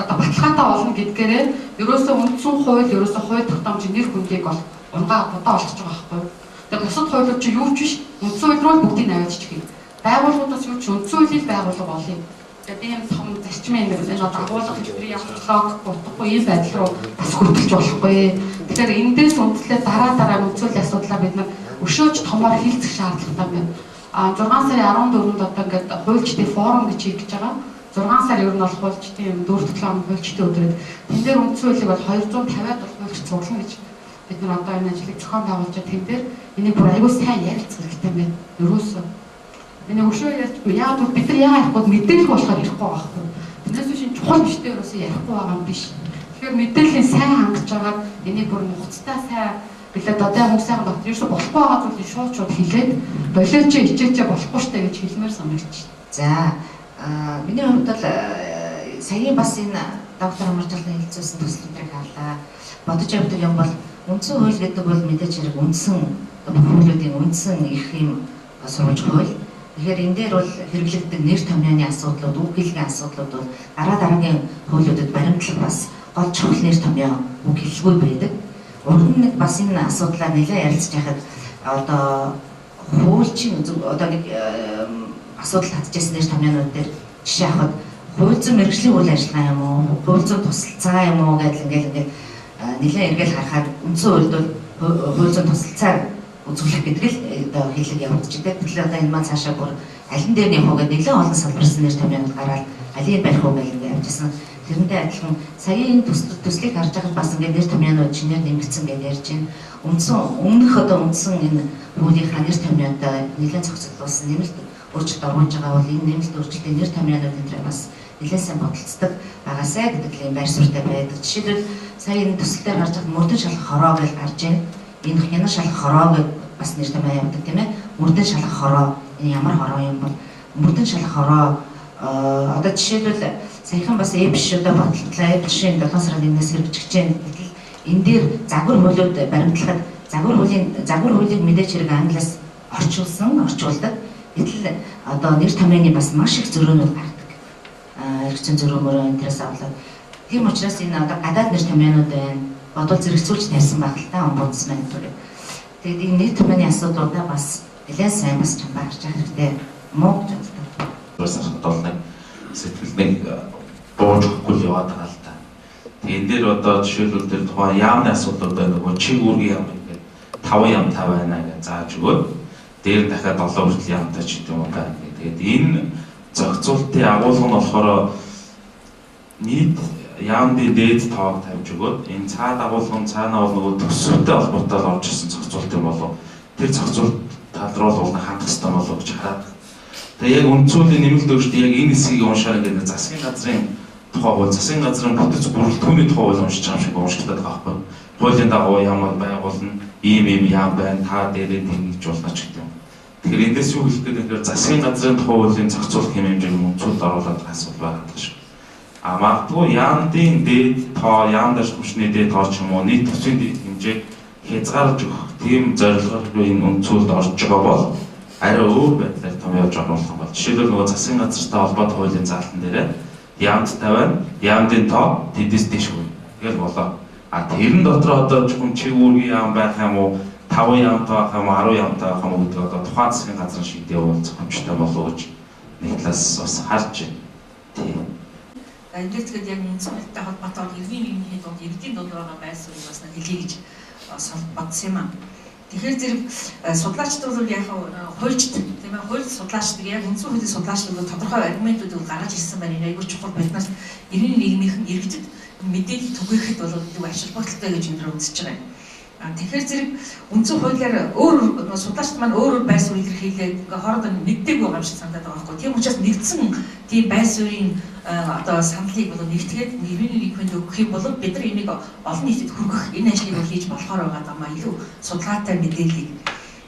одоо баталгаатай болно гэдгээрээ ерөөсөө үндсэн хууль ерөөсөө хууль тогтоомжийн нэр хүндийг бол унгаа будаа олгож байгаа байхгүй юу. Тэгэхээр бусад хуулиуд чи юу ч биш үндсэн хууль руу бүгдийг авааччих юм. Байгууллагуудаас юу ч үндсэн хуулийг байгууллага болъё. Тэгээд ийм том зарчмын энэ одоо агуулга хэлбэрийн ямар логик утгагүй ийм байдал руу бас хөтөлж болохгүй. Тэгэхээр эндээс үндэслээ дараа дараа үндсэн хуулийн асуудлаа бид нар өшөөж томоор хилцэх шаардлагатай байна. А 6 сарын 14-нд одоо ингээд хуульчдын форум гэж хийж байгаа. 6 сар ер нь бол хуульчдын 4-7 хоног хуульчдын өдрөд тэн дээр үндсэн хуулийг бол 250-аад бол хуульч цуглана гэж бид нар одоо энэ ажлыг зохион байгуулж байгаа. Тэн дээр энийг бүр аягүй сайн ярилцах хэрэгтэй байна. Ерөөсөө энийг өшөө ярьжгүй. Яг бол бид нар яагаад ярихгүй мэдээлэл болохоор ярихгүй байгаа байхгүй. Тэрнээс биш энэ чухал биштэй ерөөсөө ярихгүй байгаа юм биш. Тэгэхээр мэдээллийн сайн хангаж байгаа энийг бүр нухацтай сайн билээд одоо хүмүүс сайхан доктор ерөөсөө болохгүй байгаа зүйлийг шууд шууд хэлээд болооч ичээч болохгүй штэ гэж хэлмээр санагдчих. За миний хувьд бол саяын бас энэ доктор Амаржалны хэлцүүлсэн төслүүдийг харлаа. Бодож явдаг юм бол үндсэн хууль гэдэг бол мэдээж хэрэг үндсэн хуулиудын үндсэн их юм сурвалж хууль. Тэгэхээр энэ дээр бол хэрэглэгддэг нэр томьёоны асуудлууд, үг хэлгийн асуудлууд бол дараа дараагийн хуулиудад баримтлах бас гол чухал нэр томьёо үг хэлгүй байдаг. Урд нь нэг бас энэ асуудлаа нэлээд ярилцж байхад одоо хуульчин одоо нэг асуудал татчихсан нэр томьёонууд дээр жишээ авахад хууль зүйн мэргэжлийн үйл ажиллагаа юм уу, хууль зүйн тусалцаа юм уу гэдэл ингээл нэлээд эргэл харахад үндсэн хуульд бол хууль зүйн тусалцаа үзүүлэх гэдэг л одоо хэллэг явагдаж байна. Гэтэл одоо энэ маань цаашаа бүр алин дээр нь явах уу гэдэг нэлээд олон салбарсан нэр томьёонууд гараад алийг барих уу гэх ингээд явжсэн. Тэрнтэй адилхан сая энэ төслийг харж байхад бас ингээд нэр томьёонууд шинээр нэмэгдсэн гэж ярьж байна. Үндсэн өмнөх одоо үндсэн энэ хуулийнхаа нэр томьёонтой нэлээд зохицуулсан нэмэлт өөрчлөлт оруулж байгаа бол энэ нэмэлт өөрчлөлтийн нэр томьёонууд энэ төр бас нэлээд сайн бодолцдог байгаасай гэдэг л юм байр суурьтай байдаг. Жишээлбэл сая энэ төсөл дээр гарч байгаа мөрдөн шалгах хороо гэж гарч байна. Энэ хянан шалгах хороо гэж бас нэр томьёо явдаг тийм ээ. Мөрдөн шалгах хороо энэ ямар хороо юм бол мөрдөн шалгах хороо одоо жишээлбэл саяхан бас эпш одоо баталтлаа эпшийн 7 сарын 1-ээс хэрэгжиж байна. Гэтэл энэ дээр загвар хуулиуд баримтлахад загвар хуулийг мэдээч хэрэг англиас орчуулдаг. Гэтэл одоо нэр томьёоны бас маш их зөрөөнүүд гардаг. Эргэцэн зөрөө мөрөө энэ тэрээс авлаа. Тийм учраас энэ одоо гадаад нэр томьёонууд байна. Бодвол зэрэгцүүлж тавьсан байх л та омбудсман гэдэг. Тэгээд энэ нэр томьёоны асуудлуудаа бас нэлээд сайн бас чамбаа харж явах хэрэгтэй муу гэж боддог. Бас бол нэг сэтгэл нэг бууж өгөхгүй л яваад байгаа л та. Тэгээ энэ дээр одоо жишээлбэл тэр тухайн яамны асуудлууд байна, нөгөө чиг үүргийн яам ингээд 5 яамтай байна гэж зааж өгөөд дээр дахиад 7 хүртэл яамтай ч гэдэг юм уу байна. Тэгээд энэ зохицуултын агуулга нь болохоор нийт яамны дээд тоог тавьж өгөөд энэ цаад агуулга нь цаанаа бол нөгөө төсөвтэй холбоотой орж ирсэн зохицуулт юм болов тэр зохицуулт тал руу бол хандах хэрэгтэй болов гэж хараад. Тэгээ яг үндсүүлийн нэмэлт өөрчлөлт яг энэ хэсгийг уншаар ингээд засгийн газрын тухай хууль, засгийн газрын бүтэц бүрэлдэхүүний тухай хууль уншиж байгаа юм шиг уншигдаад байгаа байхгүй. Хуулийн дагуу ямар байгуулна, ийм ийм яам байна, та дээрээ тэгж болно ч гэдэг юм. Тэгэхээр эндээс юу хэлэх гээд тэгэхээр засгийн газрын тухай хуулийн зохицуулах хэмжээг үндсүүлд оруулаад байгаа асуудал байгаа шиг. А магадгүй яамдын дээд тоо, яам дааш түвшний дээд тоо ч юм уу нийт төсвийн дээд хэмжээг хязгаарлаж өгөх тийм зорилгоор энэ үндсүүлд орж байгаа бол арай өөр байдлаар том явж оруулах юм бол жишээлбэл нөгөө засгийн газартай холбоотой хуулийн заалтан дээрээ яамдтай байна, яамдын тоо тэдэс дээш үгүй. Тэгэл болоо. А тэрэн дотор одоо чухам чиг үүргийн яам байх юм уу, 5 яамтай байх юм уу, 10 яамтай байх юм уу гэдэг одоо тухайн засгийн газрын шийдээ бол зохимжтой болов уу гэж нэг талаас бас харж байна. Тийм. За энэ дээр яг үндсэн хуультай холбоотой иргэний нийгмийн дунд иргэдийн дунд байгаа байр суурийг бас хэлье гэж бодсон юм аа. Тэгэхээр зэрэг судлаачд бол яг хуульчд тийм ээ хууль судлаачд яг үндсэн хуулийн судлаачд бол тодорхой аргументуудыг гаргаж ирсэн байна. Энэ айгүй чухал биднээс иргэний нийгмийнхэн иргэдэд мэдээлэл түгээхэд бол илүү ач холбогдолтой гэж энэ үзэж байгаа юм. Тэгэхээр зэрэг үндсэн хуулиар өөр судлаачд маань өөр өөр байр суурь илэрхийлээд ингээ хоорондоо нэгдээгүй байгаа юм шиг санагдаад байгаа байхгүй. Тийм учраас нэгдсэн тийм байр суурийн одоо саналыг бол нэгтгээд иргэний нийгминд өгөх юм бол бид нар энийг олон нийтэд хүргэх энэ ажлыг бол хийж болохоор байгаа даа илүү судалгаатай мэдээллийг.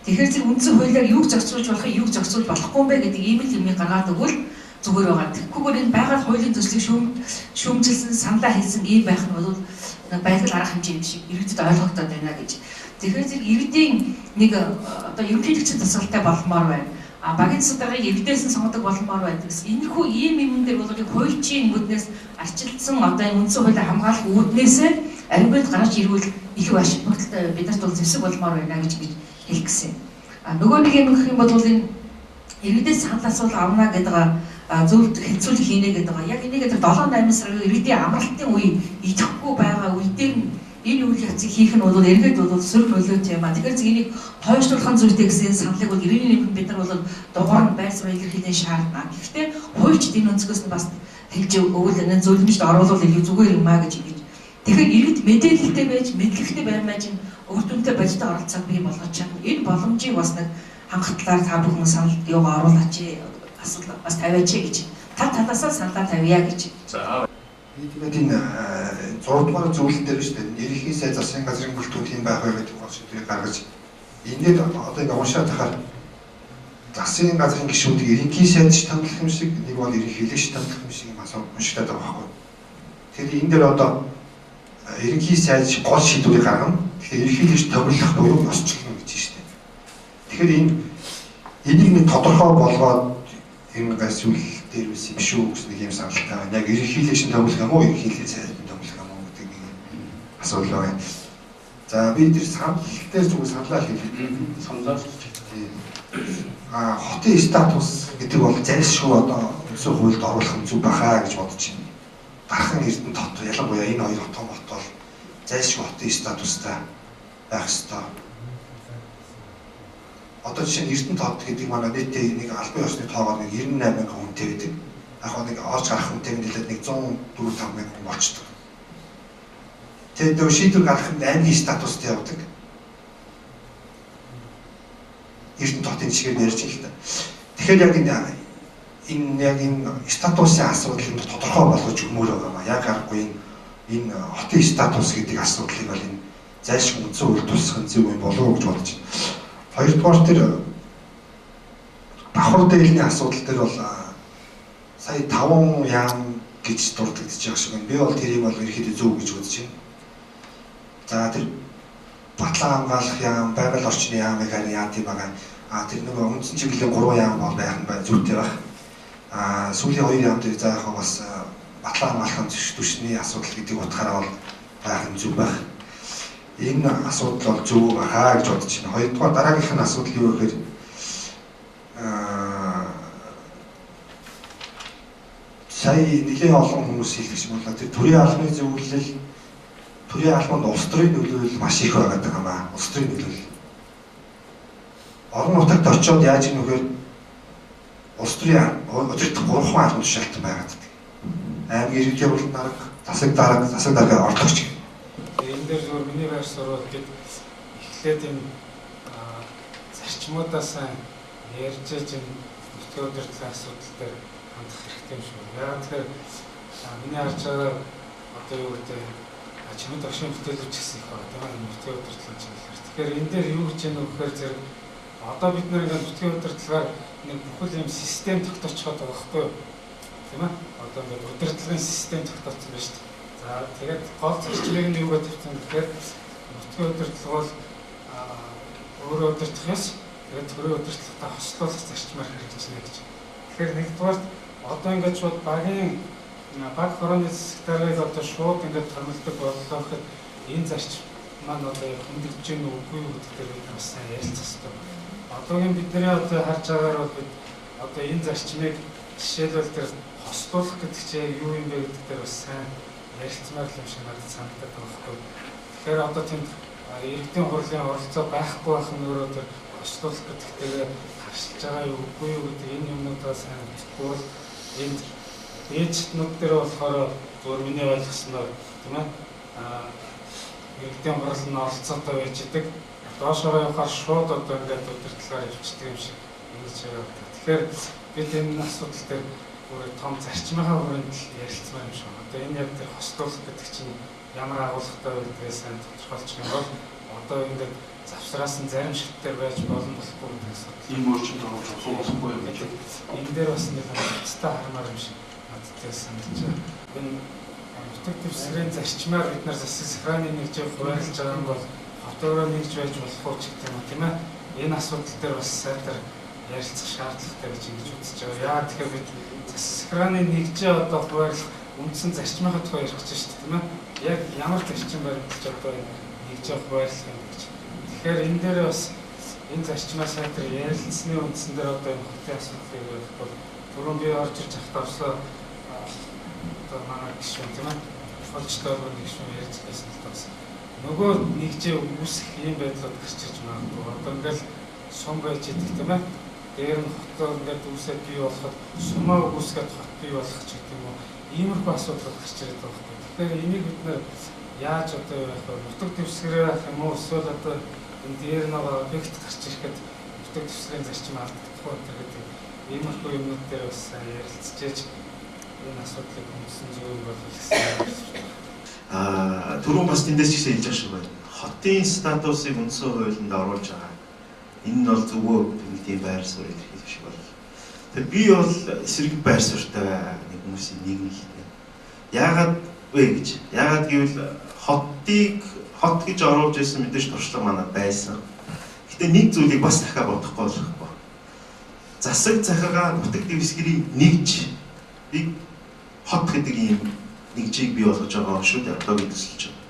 Тэгэхээр зэрэг үндсэн хуулиар юуг зохицуулж болох, юуг зохицуулж болохгүй юм бэ гэдэг ийм л юмыг гаргаад өгвөл зүгээр байгаа. Тэгэхгүйгээр энэ байгаль хуулийн төслийг шүүмжилсэн, саналаа хийсэн ийм байх нь бол байгаль арга хэмжээ юм шиг иргэдэд ойлгогдоод байна гэж. Тэгэхээр зэрэг иргэдийн нэг одоо ерөнхийлөгчийн тусгалтай болмоор байна. А багийн засаг даргаыг иргэдээс нь сонгодог болмоор байна гэсэн. Энэхүү ийм юм дээр бол хуульчийн үүднээс арчилсан одоо энэ үндсэн хуулийг хамгаалах үүднээс аргумент гаргаж ирвэл илүү ач холбогдолтой биднэрт бол зэвсэг болмоор байна гэж хэлэх гэсэн. А нөгөө нэг юм гэх юм бол энэ иргэдээс санал асуулга авна гэдэг зөвлөлт хилцүүлэг хийнэ гэдэг байгаа. Яг энийг тэр 7 8 сарын иргэдийн амралтын үе идэхгүй байгаа үе дээр энэ үйл явцыг хийх нь бол эргээд бол сөрөг нөлөөтэй юм а. Тэгэхээр энийг хойшлуулах нь зүйтэй гэсэн саналыг бол иргэний нийгэм бид нар бол дугаар нь байр суурь илэрхийлэн шаардна. Гэхдээ хуульчид энэ өнцгөөс нь бас хэлж өгвөл энэ зөвлөмжт оруулвал илүү зүгээр юм а гэж ингэж. Тэгэхээр иргэд мэдээлэлтэй байж, мэдлэгтэй баймаж нь үр дүнтэй бодиттой оролцоог бий болгож чадна. Энэ боломжийг бас нэг хангах талаар та бүхэн санал юугаа оруулаач асуудал бас тавиач гэж. Тал талаасаа саналаа тавья гэж. За би тэгээд энэ 6 дугаар зөвлөлт дээр шүү дээ. Ерөнхий сайд засгийн газрын бүрэлдэхүүн тийм байх вэ гэдэг гол шийдвэрийг гаргаж энэ дээр одоо ингэ уншаад тахаар засгийн газрын гишүүдийг ерөнхий сайд ч томилох юм шиг нэг бол ерөнхийлөгч томилох юм шиг юм асуу уншигдаад байгаа байхгүй. Тэгэхээр энэ дээр одоо ерөнхий сайд гол шийдвэрийг гаргана. Тэгэхээр ерөнхийлөгч томилох буюу ёсчлно гэж байна шүү дээ. Тэгэхээр энийг нэг тодорхой болгоод энэ гайсвал дээр байсан юм шүү гэсэн нэг юм саналтай байна. Яг ерөнхийлөгч нь томилох юм уу, ерөнхийлөгч сайд нь томилох юм уу гэдэг нэг асуудал байна. За би тэр санал дээр зүгээр саналаа хэлье. Саналаа. А хотын статус гэдэг бол зарилшгүй одоо үндсэн хуульд оруулах нь зүг бахаа гэж бодож байна. Дархан Эрдэнэ хот ялангуяа энэ хоёр хот мот бол зайлшгүй хотын статустай байх ёстой. Одоо жишээ нь Эрдэнэт хот гэдэг манай нийтдээ нэг албан ёсны тоогоор нэг 98 мянган хүнтэй байдаг. Яг нэг орж гарах хүнтэй нэлээд нэг 104 5 мянган хүн болчдөг. Тэгээд нөгөө шийдвэр гаргах нь аймгийн статустай явдаг. Эрдэнэт хотын жишгээр ярьж байна л да. Тэгэхээр яг энэ яг энэ статусын асуудлыг тодорхой болгож өгмөр байгаа маа. Яг аргагүй энэ хотын статус гэдэг асуудлыг бол энэ зайлшгүй үндсэн хууль тусах нь зөв юм болов уу гэж бодож байна. Хоёрдугаар тэр давхар дээлний асуудал дээр бол сая 5 яам гэж дурддагдж байгаа шиг байна. Би бол тэрийг бол ерөнхийдөө зөв гэж үзэж байна. За тэр батлан хамгаалах яам, байгаль орчны яамыг харин яа тийм байгаа. А тэр нөгөө үндсэн чиглэлийн 3 яам бол байх нь бай зүйтэй байх. А сүүлийн 2 яам дээр за яг бас батлан хамгаалах зөш түвшний асуудал гэдэг утгаараа бол байх нь зөв байх. Энэ асуудал бол зөв байхаа гэж бодож байна. Хоёрдугаар дараагийнх нь асуудал юу гэхээр сая нэлээд олон хүмүүс хэлдэг юм болоо тэр төрийн албаны зөвлөл төрийн албанд улс төрийн нөлөөлөл маш их байгаад байгаа юм аа. Улс төрийн нөлөөлөл. Орон нутагт очиод яаж юм гэхээр улс төрийн удирдах 3 албан тушаалтан байгаад байдаг. Аймгийн иргэдийн хурал дарга, засаг дарга, засаг даргын орлогч. Энэ дээр зөвхөн миний байр суурь бол бид эхлээд энэ зарчмуудаа сайн ярьж ээж энэ нутгийн удирдлага асуудал дээр хандах хэрэгтэй юм шиг байна. Яагаад тэгэхээр миний харж байгаа одоо юу гэдэг чимэд огшин бүтээлүүд ч гэсэн их байгаа тийм ээ нутгийн удирдлага чиглэлээр. Тэгэхээр энэ дээр юу гэж яах вэ гэхээр зэрэг одоо бид нар ингээд нутгийн удирдлагаар нэг бүхэл юм систем тогтоочход байгаа байхгүй юу? Тийм ээ? Одоо ингээд удирдлагын систем тогтооцсон байна шүү дээ. За тэгээд гол зарчмыг нь юугаар тавьсан гэхээр нутгийн удирдлага бол өөрөө удирдах ёс, тэгээд төрийн удирдлагатай хослуулах зарчмаар хэрэгжинэ гэж. Тэгэхээр нэгдүгээр одоо ингээд шууд багийн баг хорооны засаг даргыг одоо шууд ингээд томилдог боллоо гэхэд энэ зарчим маань одоо хүндэгдэж гэнэ үгүй юу гэдэг дээр бид бас сайн ярилцах хэрэгтэй. Одоогийн бидний одоо харж байгаагаар бол бид одоо энэ зарчмыг жишээлбэл тэр хослуулах гэдэг чинь юу юм бэ гэдэг дээр бас сайн ярилцмаар л юм шиг надад санагдаад байгаа байхгүй. Тэгэхээр одоо тэнд иргэдийн хурлын оролцоо байхгүй байх нь өөрөө тэр хослуулах гэдэгтэйгээ харшилж байгаа юу үгүй юу гэдэг энэ юмнуудаа сайн мэдэхгүй бол энд ээжтнүүд дээр болохоор зөвхөн миний ойлгосноор тийм ээ иргэдийн хурал нь оролцоотой байж идэг. Доошороо явахаар шууд одоо ингээд удирдлагаар явчихдаг юм шиг ингэж байгаа. Тэгэхээр бид энэ асуудал дээр бүр том зарчмынхаа хүрээнд л ярилцмаар юм шиг. Одоо энэ яг тэр хослуулах гэдэг чинь ямар агуулгатай байдгийг сайн тодорхойлчих юм бол одоо ингээд завсраас нь зарим шатээр байж болно болохгүй гэдэг асуудал. Ийм өөрчлөлт оруулж болохгүй юм гэж. Энэ дээр бас нэг хэцтэй хармаар юм шиг надад санагдаж байна. Энэ нутаг дэвсгэрийн зарчмаар бид нар засаг захиргааны нэгжийг хуваарлаж байгаа юм бол хотоороо нэгж байж болох уу ч гэдэг юм уу тийм ээ. Энэ асуудал дээр бас сайтар ярилцах шаардлагатай гэж ингэж үзэж байгаа. Яа тэгэхээр бид засаг захиргааны нэгжээ одоо хуваарлах үндсэн зарчмынхаа тухай ярих гэж байна шүү дээ тийм ээ. Яг ямар зарчим баримталж одоо энэ нэгжээ хуваарлах юм гэж. Тэгэхээр энэ дээр бас энэ зарчмаа сайтар ярилцсны үндсэн дээр одоо энэ хотын асуудлыг бол түрүүн би орж ирж байхдаа орсоо одоо манай гишүүн тийм ээ. Хуульчтай нэг гишүүн ярьж байсан л бас нөгөө нэгжээ үүсэх ийм байдлууд гарч ирж магадгүй. Одоо ингээл сум байж идэг тийм ээ. Дээр нь хотоо ингээд үүсээд бий болоход сумаа үүсгээд хот бий болох ч гэдэг юм уу. Иймэрхүү асуудал гарч ирээд байгаа байхгүй. Тэгэхээр энийг бид нэр яаж одоо юу яах вэ? Нутаг дэвсгэрээр авах юм уу? Эсвэл одоо энэ дээр нэг объект гарч ирэхэд нутаг дэвсгэрийн зарчим алдагдах уу гэдэг иймэрхүү юмнууд дээр бас ярилцчихэж энэ асуудлыг хүндсэн зөв юм бол гэсэн. Түрүүн бас тэндээс ч гэсэн хэлж байгаа шиг байна. Хотын статусыг үндсэн хуулинд оруулж байгаа. Энэ нь бол зөвөө гэдэг тийм байр суурь илэрхийлэх шиг байна. Тэгэхээр би бол эсрэг байр суурьтай нэг хүмүүсийн нэг нь л дээ. Яагаад вэ гэж? Яагаад гэвэл хотыг хот гэж оруулж ирсэн мэдээж туршлага манай байсан. Гэтэ нэг зүйлийг бас дахиад бодохгүй болохгүй. Засаг захиргаа нутаг дэвсгэрийн нэгж хот гэдэг ийм нэгжийг бий болгож байгаа шүү дээ одоогийн төсөлж байгаа.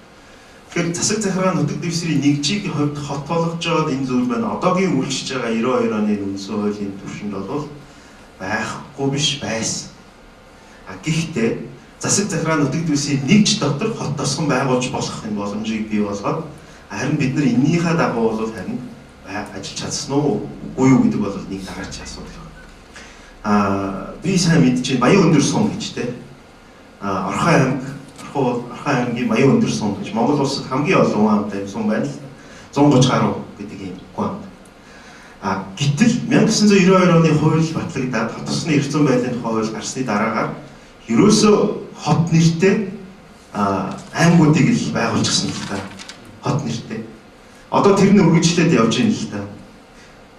Тэгэхээр засаг захиргаа нутаг дэвсгэрийн нэгжийг хувьд хот болгож байгаад энэ зүйл маань одоогийн үйлчилж байгаа 92 оны үндсэн хуулийн түвшинд бол байхгүй биш байсан. А гэхдээ Засаг захиргаа нутаг дэвсийн нэгж дотор хот тосгон байгуулж болох энэ боломжийг бий болгоод харин бид нар эннийхээ дагуу бол харин ажиллаж чадсан уу үгүй юу гэдэг бол нэг дараач асуудал байна. Би сайн мэдэж байна. Баян өндөр сум гэж те. Орхон аймаг, Орхон аймгийн Баян өндөр сум гэж Монгол улсад хамгийн олон хүн амтай сум байна л 130 гаруй гэдэг юм хүн амт. Гэтэл 1992 оны хууль батлагдаад хот тосны эрх зүйн байдлын тухай хууль гарсны дараагаар ерөөсөө хот нэртэй аймагуудыг л байгуулчихсан л та. Хот нэртэй. Одоо тэр нь үргэлжлээд явж байна л та.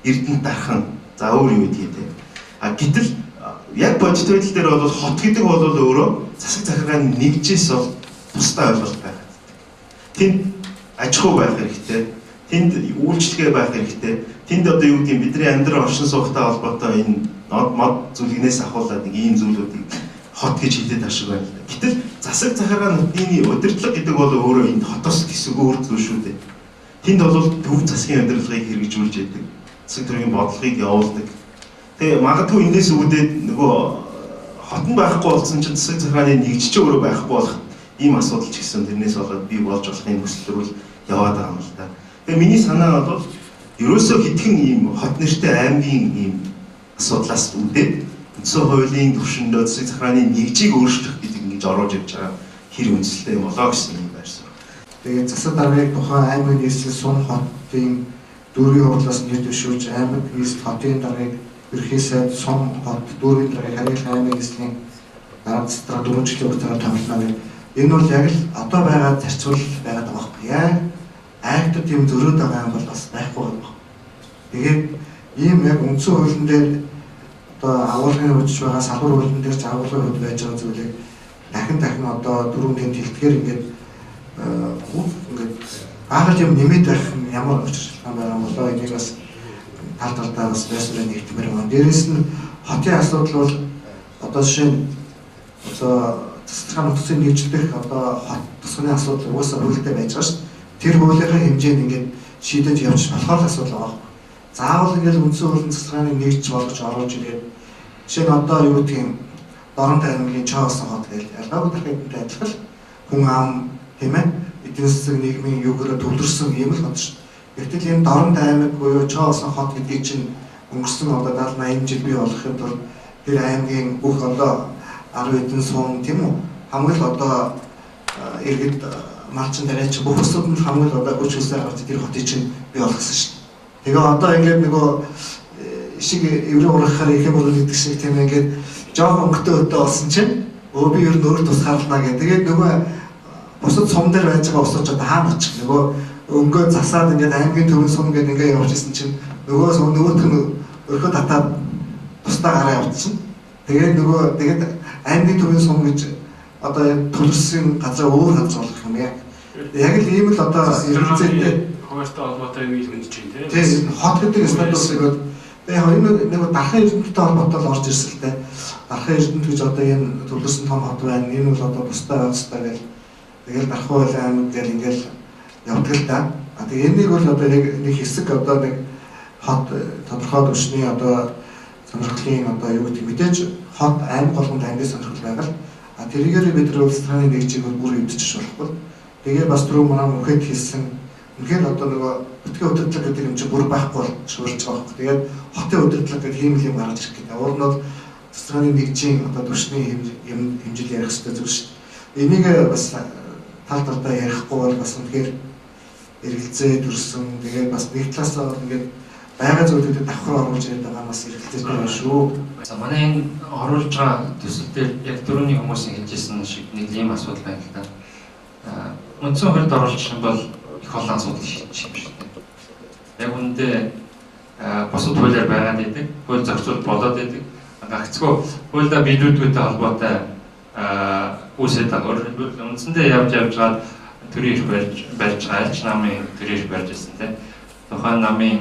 Эрдэнэт дархан за өөр юу гэдгийг те. Гэтэл яг бодит байдал дээр бол хот гэдэг бол өөрөө засаг захиргааны нэгжээс бол тусдай ойлголт байх хэрэгтэй. Тэнд аж ахуй байх хэрэгтэй. Тэнд үйлчлэгээ байх хэрэгтэй. Тэнд одоо юу гэдэг нь бидний амьдрал оршин суугтай холбоотой энэ мод зүйлгнээс ахуулаад нэг ийм зүйлүүдийг хот гэж хэлээд ашиг байна. Гэтэл засаг захиргаа нутгийн удирдлага гэдэг бол өөрөө энэ хотоос гэсэн өөр зүйл шүү дээ. Тэнд бол төв засгийн удирдлагыг хэрэгжүүлж яадаг. Засаг төрийн бодлогыг явуулдаг. Тэгээ магадгүй эндээс үүдээд нөгөө хот нь байхгүй болсон чинь засаг захиргааны нэгж чинь өөрөө байхгүй болох ийм асуудал ч гэсэн тэрнээс болоод бий болж болохын төсөл рүү яваад байгаа юм л да. Тэгээ миний санаа бол ерөөсөө хэдхэн ийм хот нэртэй аймгийн ийм асуудлаас үүдээд үндсэн хуулийн түвшиндөө засаг захиргааны нэгжийг өөрчлөх гэдэг ингэж оруулж ирж байгаа хэр үндэслэлтэй юм болоо гэсэн юм байр суурь. Тэгээд засаг даргаыг тухайн аймгийн нийслэл сум хотын дүүргийн хурлаас нэр дэвшүүлж аймаг нийслэл хотын даргаыг ерхий сайд сум хот дүүргийн даргаыг харьяалах аймгийн нийслэлийн дарга засаг 4 жилийн хугацаагаар томилно гэх. Энэ бол яг л одоо байгаа зарцуул байгаад байгаа байхгүй яа. Айгтад юм зөрөөд байгаа юм бол бас байхгүй байгаа. Тэгээд ийм яг үндсэн хуулийн дээр одоо агуулгын хөгжиж байгаа салбар хуулийн дээр ч агуулгын хувьд байж байгаа зүйлийг дахин одоо дөрөв тэнд хэлтгэр ингээд ингээд бага юм нэмээд байх нь ямар учир шалтгаан байгаа юм болоо энийг бас тал талдаа бас байр суурь нэгтмээр байна. Дээрээс нь хотын асуудал бол одоо жишээ нь одоо засгийн нутгийн нэгжлэх одоо хот тосгоны асуудал угаасаа хуультай байж байгаа шүү. Тэр хуулийнхаа хэмжээнд ингээд шийдэж явж болохоор л асуудал байгаа. Заавал ингээд үндсэн хуулийн засгийн нэгж болгож оруулж ирээд жишээ нь одоо юу гэдэг юм Дорнод аймгийн Чоосон хот гэж ялгаагүй дахиад адилхан хүн ам тийм эдийн засаг нийгмийн юугаар төвлөрсөн ийм л хот шүү. Гэвтэл энэ Дорнод аймаг буюу Чоосон хот гэдгийг чинь өнгөрсөн одоо 70 80 жил бий болохын тулд тэр аймгийн бүх одоо 10 хэдэн сум тийм үү хамгийн л одоо иргэд малчин тариач бүх усуд нь хамгийн л одоо хүч хүсээр гарч тэр хотыг чинь бий болгосон шүү. Тэгээ одоо ингээд нөгөө шиг эврээ ургахаар их юм гэдэг шиг тийм ингээд жоохон өнгөтэй өдөө болсон чинь өө би ер нь өөр тусгаарлана гэх. Тэгээд нөгөө бусад сум дээр байж байгаа усууч одоо хаана очих нөгөө өнгөө засаад ингээд аймгийн төвийн сум гэдэг ингээд явж исэн чинь нөгөө сум нөгөөх нь өрхөө татаад тусдаа гараа явчихсан. Тэгээд нөгөө тэгээд аймгийн төвийн сум гэж одоо төлөрсөн газар өөр газар болох юм яг. Яг л ийм л одоо эргэлзээтэй хуультай холбоотой юм хөндөж байна тийм. Хот гэдэг статусыг бол тэгээ яг энэ нэг дархан эрдэмтдтэй холбоотой л орж ирсэн л дээ. Дархан эрдэмт гэж одоо энэ төлөрсөн том хот байна. Энэ бол одоо тусдаа байх ёстой гэл. Тэгэл дархан хууль аймаг гэл ингээл явдаг л да. А тэгээ энийг бол одоо нэг хэсэг одоо нэг хот тодорхой түвшний одоо сонирхлын одоо юу гэдэг мэдээж хот аймаг болгонд аймгийн сонирхол байгаа л. А тэрийгээр бид нар улс төрийн нэгжийг бол бүр эвдчих болохгүй. Тэгээ бас түрүү манай мөнхэд хэлсэн үнэхээр одоо нөгөө бүтгэн удирдлага гэдэг юм чинь бүр байхгүй бол шуурч байгаа байхгүй. Тэгээд хотын удирдлага гэдэг хиймэл юм гаргаж ирэх гэдэг. Уг нь бол засгийн нэгжийн одоо түвшний хэмжил ярих хэрэгтэй зүйл шүү дээ. Энийг бас тал талдаа ярихгүй бол бас үнэхээр эргэлзээ төрсөн. Тэгээд бас нэг талаасаа бол ингээд байгаа зүйлүүдэд давхар оруулж ирээд байгаа нь бас эргэлзээтэй байна шүү. За манай энэ оруулж байгаа төсөл дээр яг дөрөвний хүмүүсийн хэлжсэн шиг нэг ийм асуудал байна л да. Үндсэн хуульд оруулах юм бол их олон асуудал шийдчих юм шиг дээ. Яг үүндээ бусад хуулиар байгаад байдаг, хууль зохицуул болоод байдаг. Гагцгүй хуулиа биелүүлдэгтэй холбоотой үүсээд байгаа. Өөрөөр хэлбэл үндсэндээ явж явжгаад төрийн эрх барьж байгаа, альч намын төрийн эрх барьж ирсэн тийм. Тухайн намын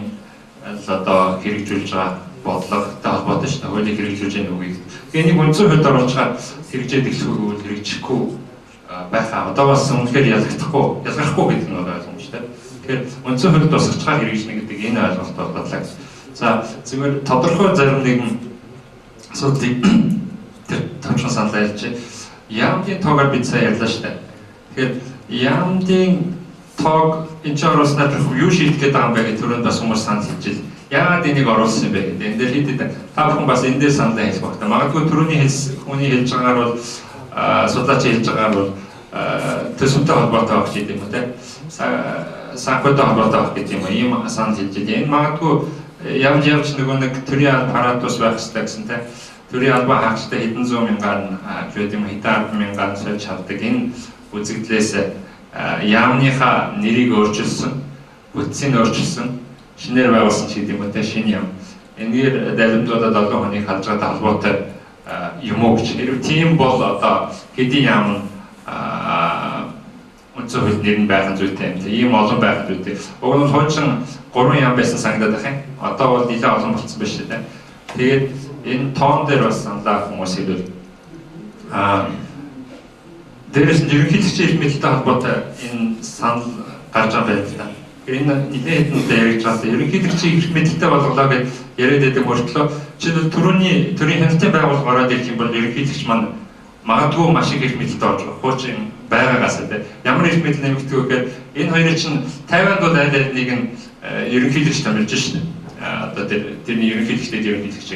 л одоо хэрэгжүүлж байгаа бодлоготой холбоотой шүү дээ. Хуулийг хэрэгжүүлж байгаа үгийг. Тэгээ энийг үндсэн хуульд оруулахаар хэрэгжээд эхлэхгүй бол хэрэгжихгүй байхаа. Одоо бас үнэхээр ялгархгүй гэдэг нь ойлгомжтой. Тэгэхээр үндсэн хуульд тусгачаар хэрэгжинэ гэдэг энэ ойлголт бол батлаа. За зүгээр тодорхой зарим нэгэн асуудлыг тэр товчхон санал ярьж. Яамдын тоогоор бид сая ярьлаа шүү дээ. Тэгэхээр яамдын тоог энэ ч оруулснаар юу шийдэх гээд байгаа юм бэ гэх түрүүнд бас хүмүүс санал хэлж ил. Яагаад энийг оруулсан юм бэ гэдэг. Энэ дээр хэд хэд та бүхэн бас энэ дээр саналаа хэлэх байх та. Магадгүй түрүүний хүний хэлж байгаагаар бол судлаач хэлж байгаагаар бол төсөвтэй холбоотой байх гэдэг юм уу те. Санхүүтэй холбоотой байх гэдэг юм уу. Ийм санал хэлж ил. Энэ магадгүй явж явж нөгөө нэг төрийн аппаратус байх хэрэгтэй гэсэн те. Төрийн албан хаагчтай хэдэн зуун мянгаар гэдэг юм хэдэн арван мянгаар сольж чаддаг. Энэ үзэгдлээс яамныхаа нэрийг өөрчилсөн, бүтцийг өөрчилсөн, шинээр байгуулсан ч гэдэг юм уу те, шинэ юм. Энээр далимдуулаад олон хүнийг халж байгаатай холбоотой юм уу гэж. Хэрвээ тийм бол одоо хэдийн яам нь үндсэн хууль нэр нь байх нь зүйтэй юм. Ийм олон байх зүйтэй. Уг нь хуучин 3 яам байсан санагдаад байх юм. Одоо бол нэлээд олон болцсон байна шүү дээ. Тэгээд энэ тоон дээр бас саналаа хүмүүс хэлвэл дээрээс нь ерөнхийлөгчийн эрх мэдэлтэй холбоотой энэ санал гарч байгаа байх л да. Энэ нэлээд хэдэн удаа яригдж байгаа. Ерөнхийлөгчийн эрх мэдэлтэй болголоо гэж яриад байдаг мөртлөө жишээлбэл түрүүний төрийн хяналтын байгууллага ороод ирэх юм бол ерөнхийлөгч маань магадгүй маш их эрх мэдэлтэй орж байгаа. Хуучин байгаагаас тийм ямар эрх мэдэл нэмэгдэх вэ гэхээр энэ хоёрын чинь Тайванд бол аль аль нэг нь ерөнхийлөгч томилж шнэ. Одоо тэрний ерөнхийлөгчтэй ерөнхийлөгч.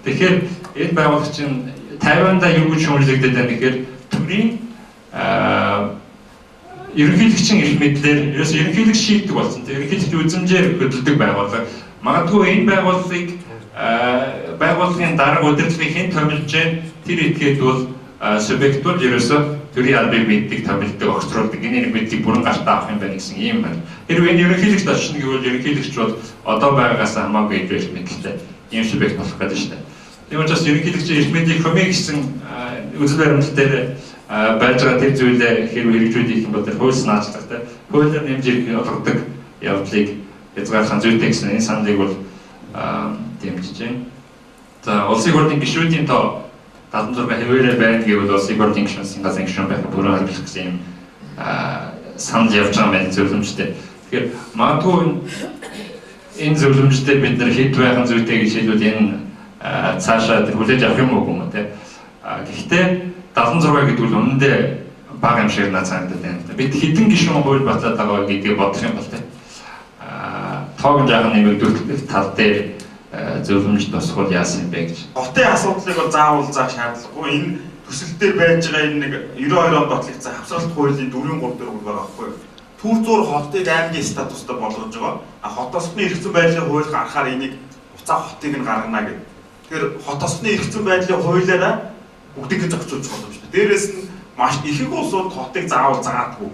Тэгэхээр энэ байгууллага чинь Тайванда юу гэж шүүмжлэгдээд байна гэхээр төрийн ерөнхийлөгчийн эрх мэдлээр ерөөсөө ерөнхийлөгч шийддэг болсон. Ерөнхийлөгч үзэмжээр хөдөлдөг байгууллага. Магадгүй энэ байгууллагыг байгууллагын дарга удирдлагыг хэн томилж гэн тэр этгээд бол субъект бол ерөөсөө төрийн албыг мэддэг, томилдог, огцруулдаг. Энэ эрх мэдлийг бүрэн гартаа авах юм байна гэсэн ийм байна. Хэрвээ энэ ерөнхийлөгчд очно гэвэл ерөнхийлөгч бол одоо байгаагаас хамаагүй илүү эрх мэдэлтэй ийм субъект болох гэдэг шүү дээ. Тийм учраас ерөнхийлөгчийн эрх мэдлийг хэмээн гэсэн үзэл баримтлал дээр байж байгаа тэр зүйлээ хэрвээ хэрэгжүүлэх юм бол тэр хууль санаачлагтай хуулиар нэмж ирэх олгодог явдлыг хязгаарлах зүйтэй гэсэн энэ саналыг бол дэмжиж байна. За улсын хурлын гишүүдийн тоо 76 хэвээрээ байна гэвэл улсын хурлын гишүүн, засгийн газрын гишүүн байх бүрэн хориглох гэсэн юм санал явж байгаа юм зөвлөмжтэй. Тэгэхээр магадгүй энэ зөвлөмжтэй бид нар хэд байх нь зүйтэй гэж хэлбэл энэ цаашаа хүлээж авах юм уу юм те. Гэхдээ 76 гэдэг нь үнэндээ бага юм шиг надад санагдаад байна. Бид хэдэн гишүүн хууль батлаад байгаа гэдгийг бодох юм бол те. Тоог нь жаахан нэмэгдүүлэх тал дээр зөвлөмж тусгал яасан юм бэ гэж. Хотын асуудлыг бол заавал заах шаардлагагүй. Энэ төсөл дээр байж байгаа энэ нэг 92 онд батлагдсан хавсралт хуулийн 4-3 дээр байгаа байхгүй юу? Түр зуур хотыг аймгийн статустай болгож байгаа. А хот осны эрх зүйн байдлын хууль гаргахаар энийг буцаа хотыг нь гаргана гэдэг. Тэгэхээр хот осны эрх зүйн байдлын хуулиараа бүгдийг зохицуулж боломжтой. Дээрээс нь маш ихэнх улсууд хотыг заавал заадгүй.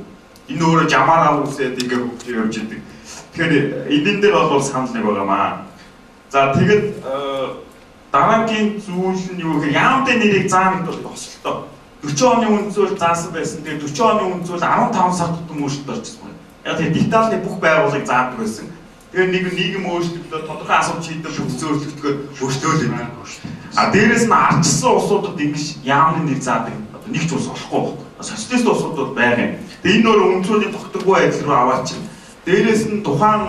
Энэ өөрөө жамаараа үүсээд ингээ хөгжиж явж идэг. Тэгэхээр энэн дээр бол санал нэг байгаамаа. За тэгэд дараагийн зүйл нь юу гэхээр яамдын нэрийг заана гэдэг бол осолтой. 40 оны үндсүүл заасан байсан. Тэгээд 40 оны үндсүүл 15 сар тутам өөрчлөлт орчихсон байна. Яг тэгээд детальны бүх байгууллагыг заадаг байсан. Тэгээд нэг нийгэм өөрчлөгдөө тодорхой асуудал шийдэл бүтц өөрчлөгдөхөөр өөрчлөөл байдаг. А дээрээс нь ардчилсан улсуудад ингэж яамны нэр заадаг одоо нэг ч улс олохгүй байхгүй. Социалист улсууд бол байгаа юм. Тэгээд энэ өөр үндсүүлийн тогтворгүй байдал руу аваачин. Дээрээс нь тухайн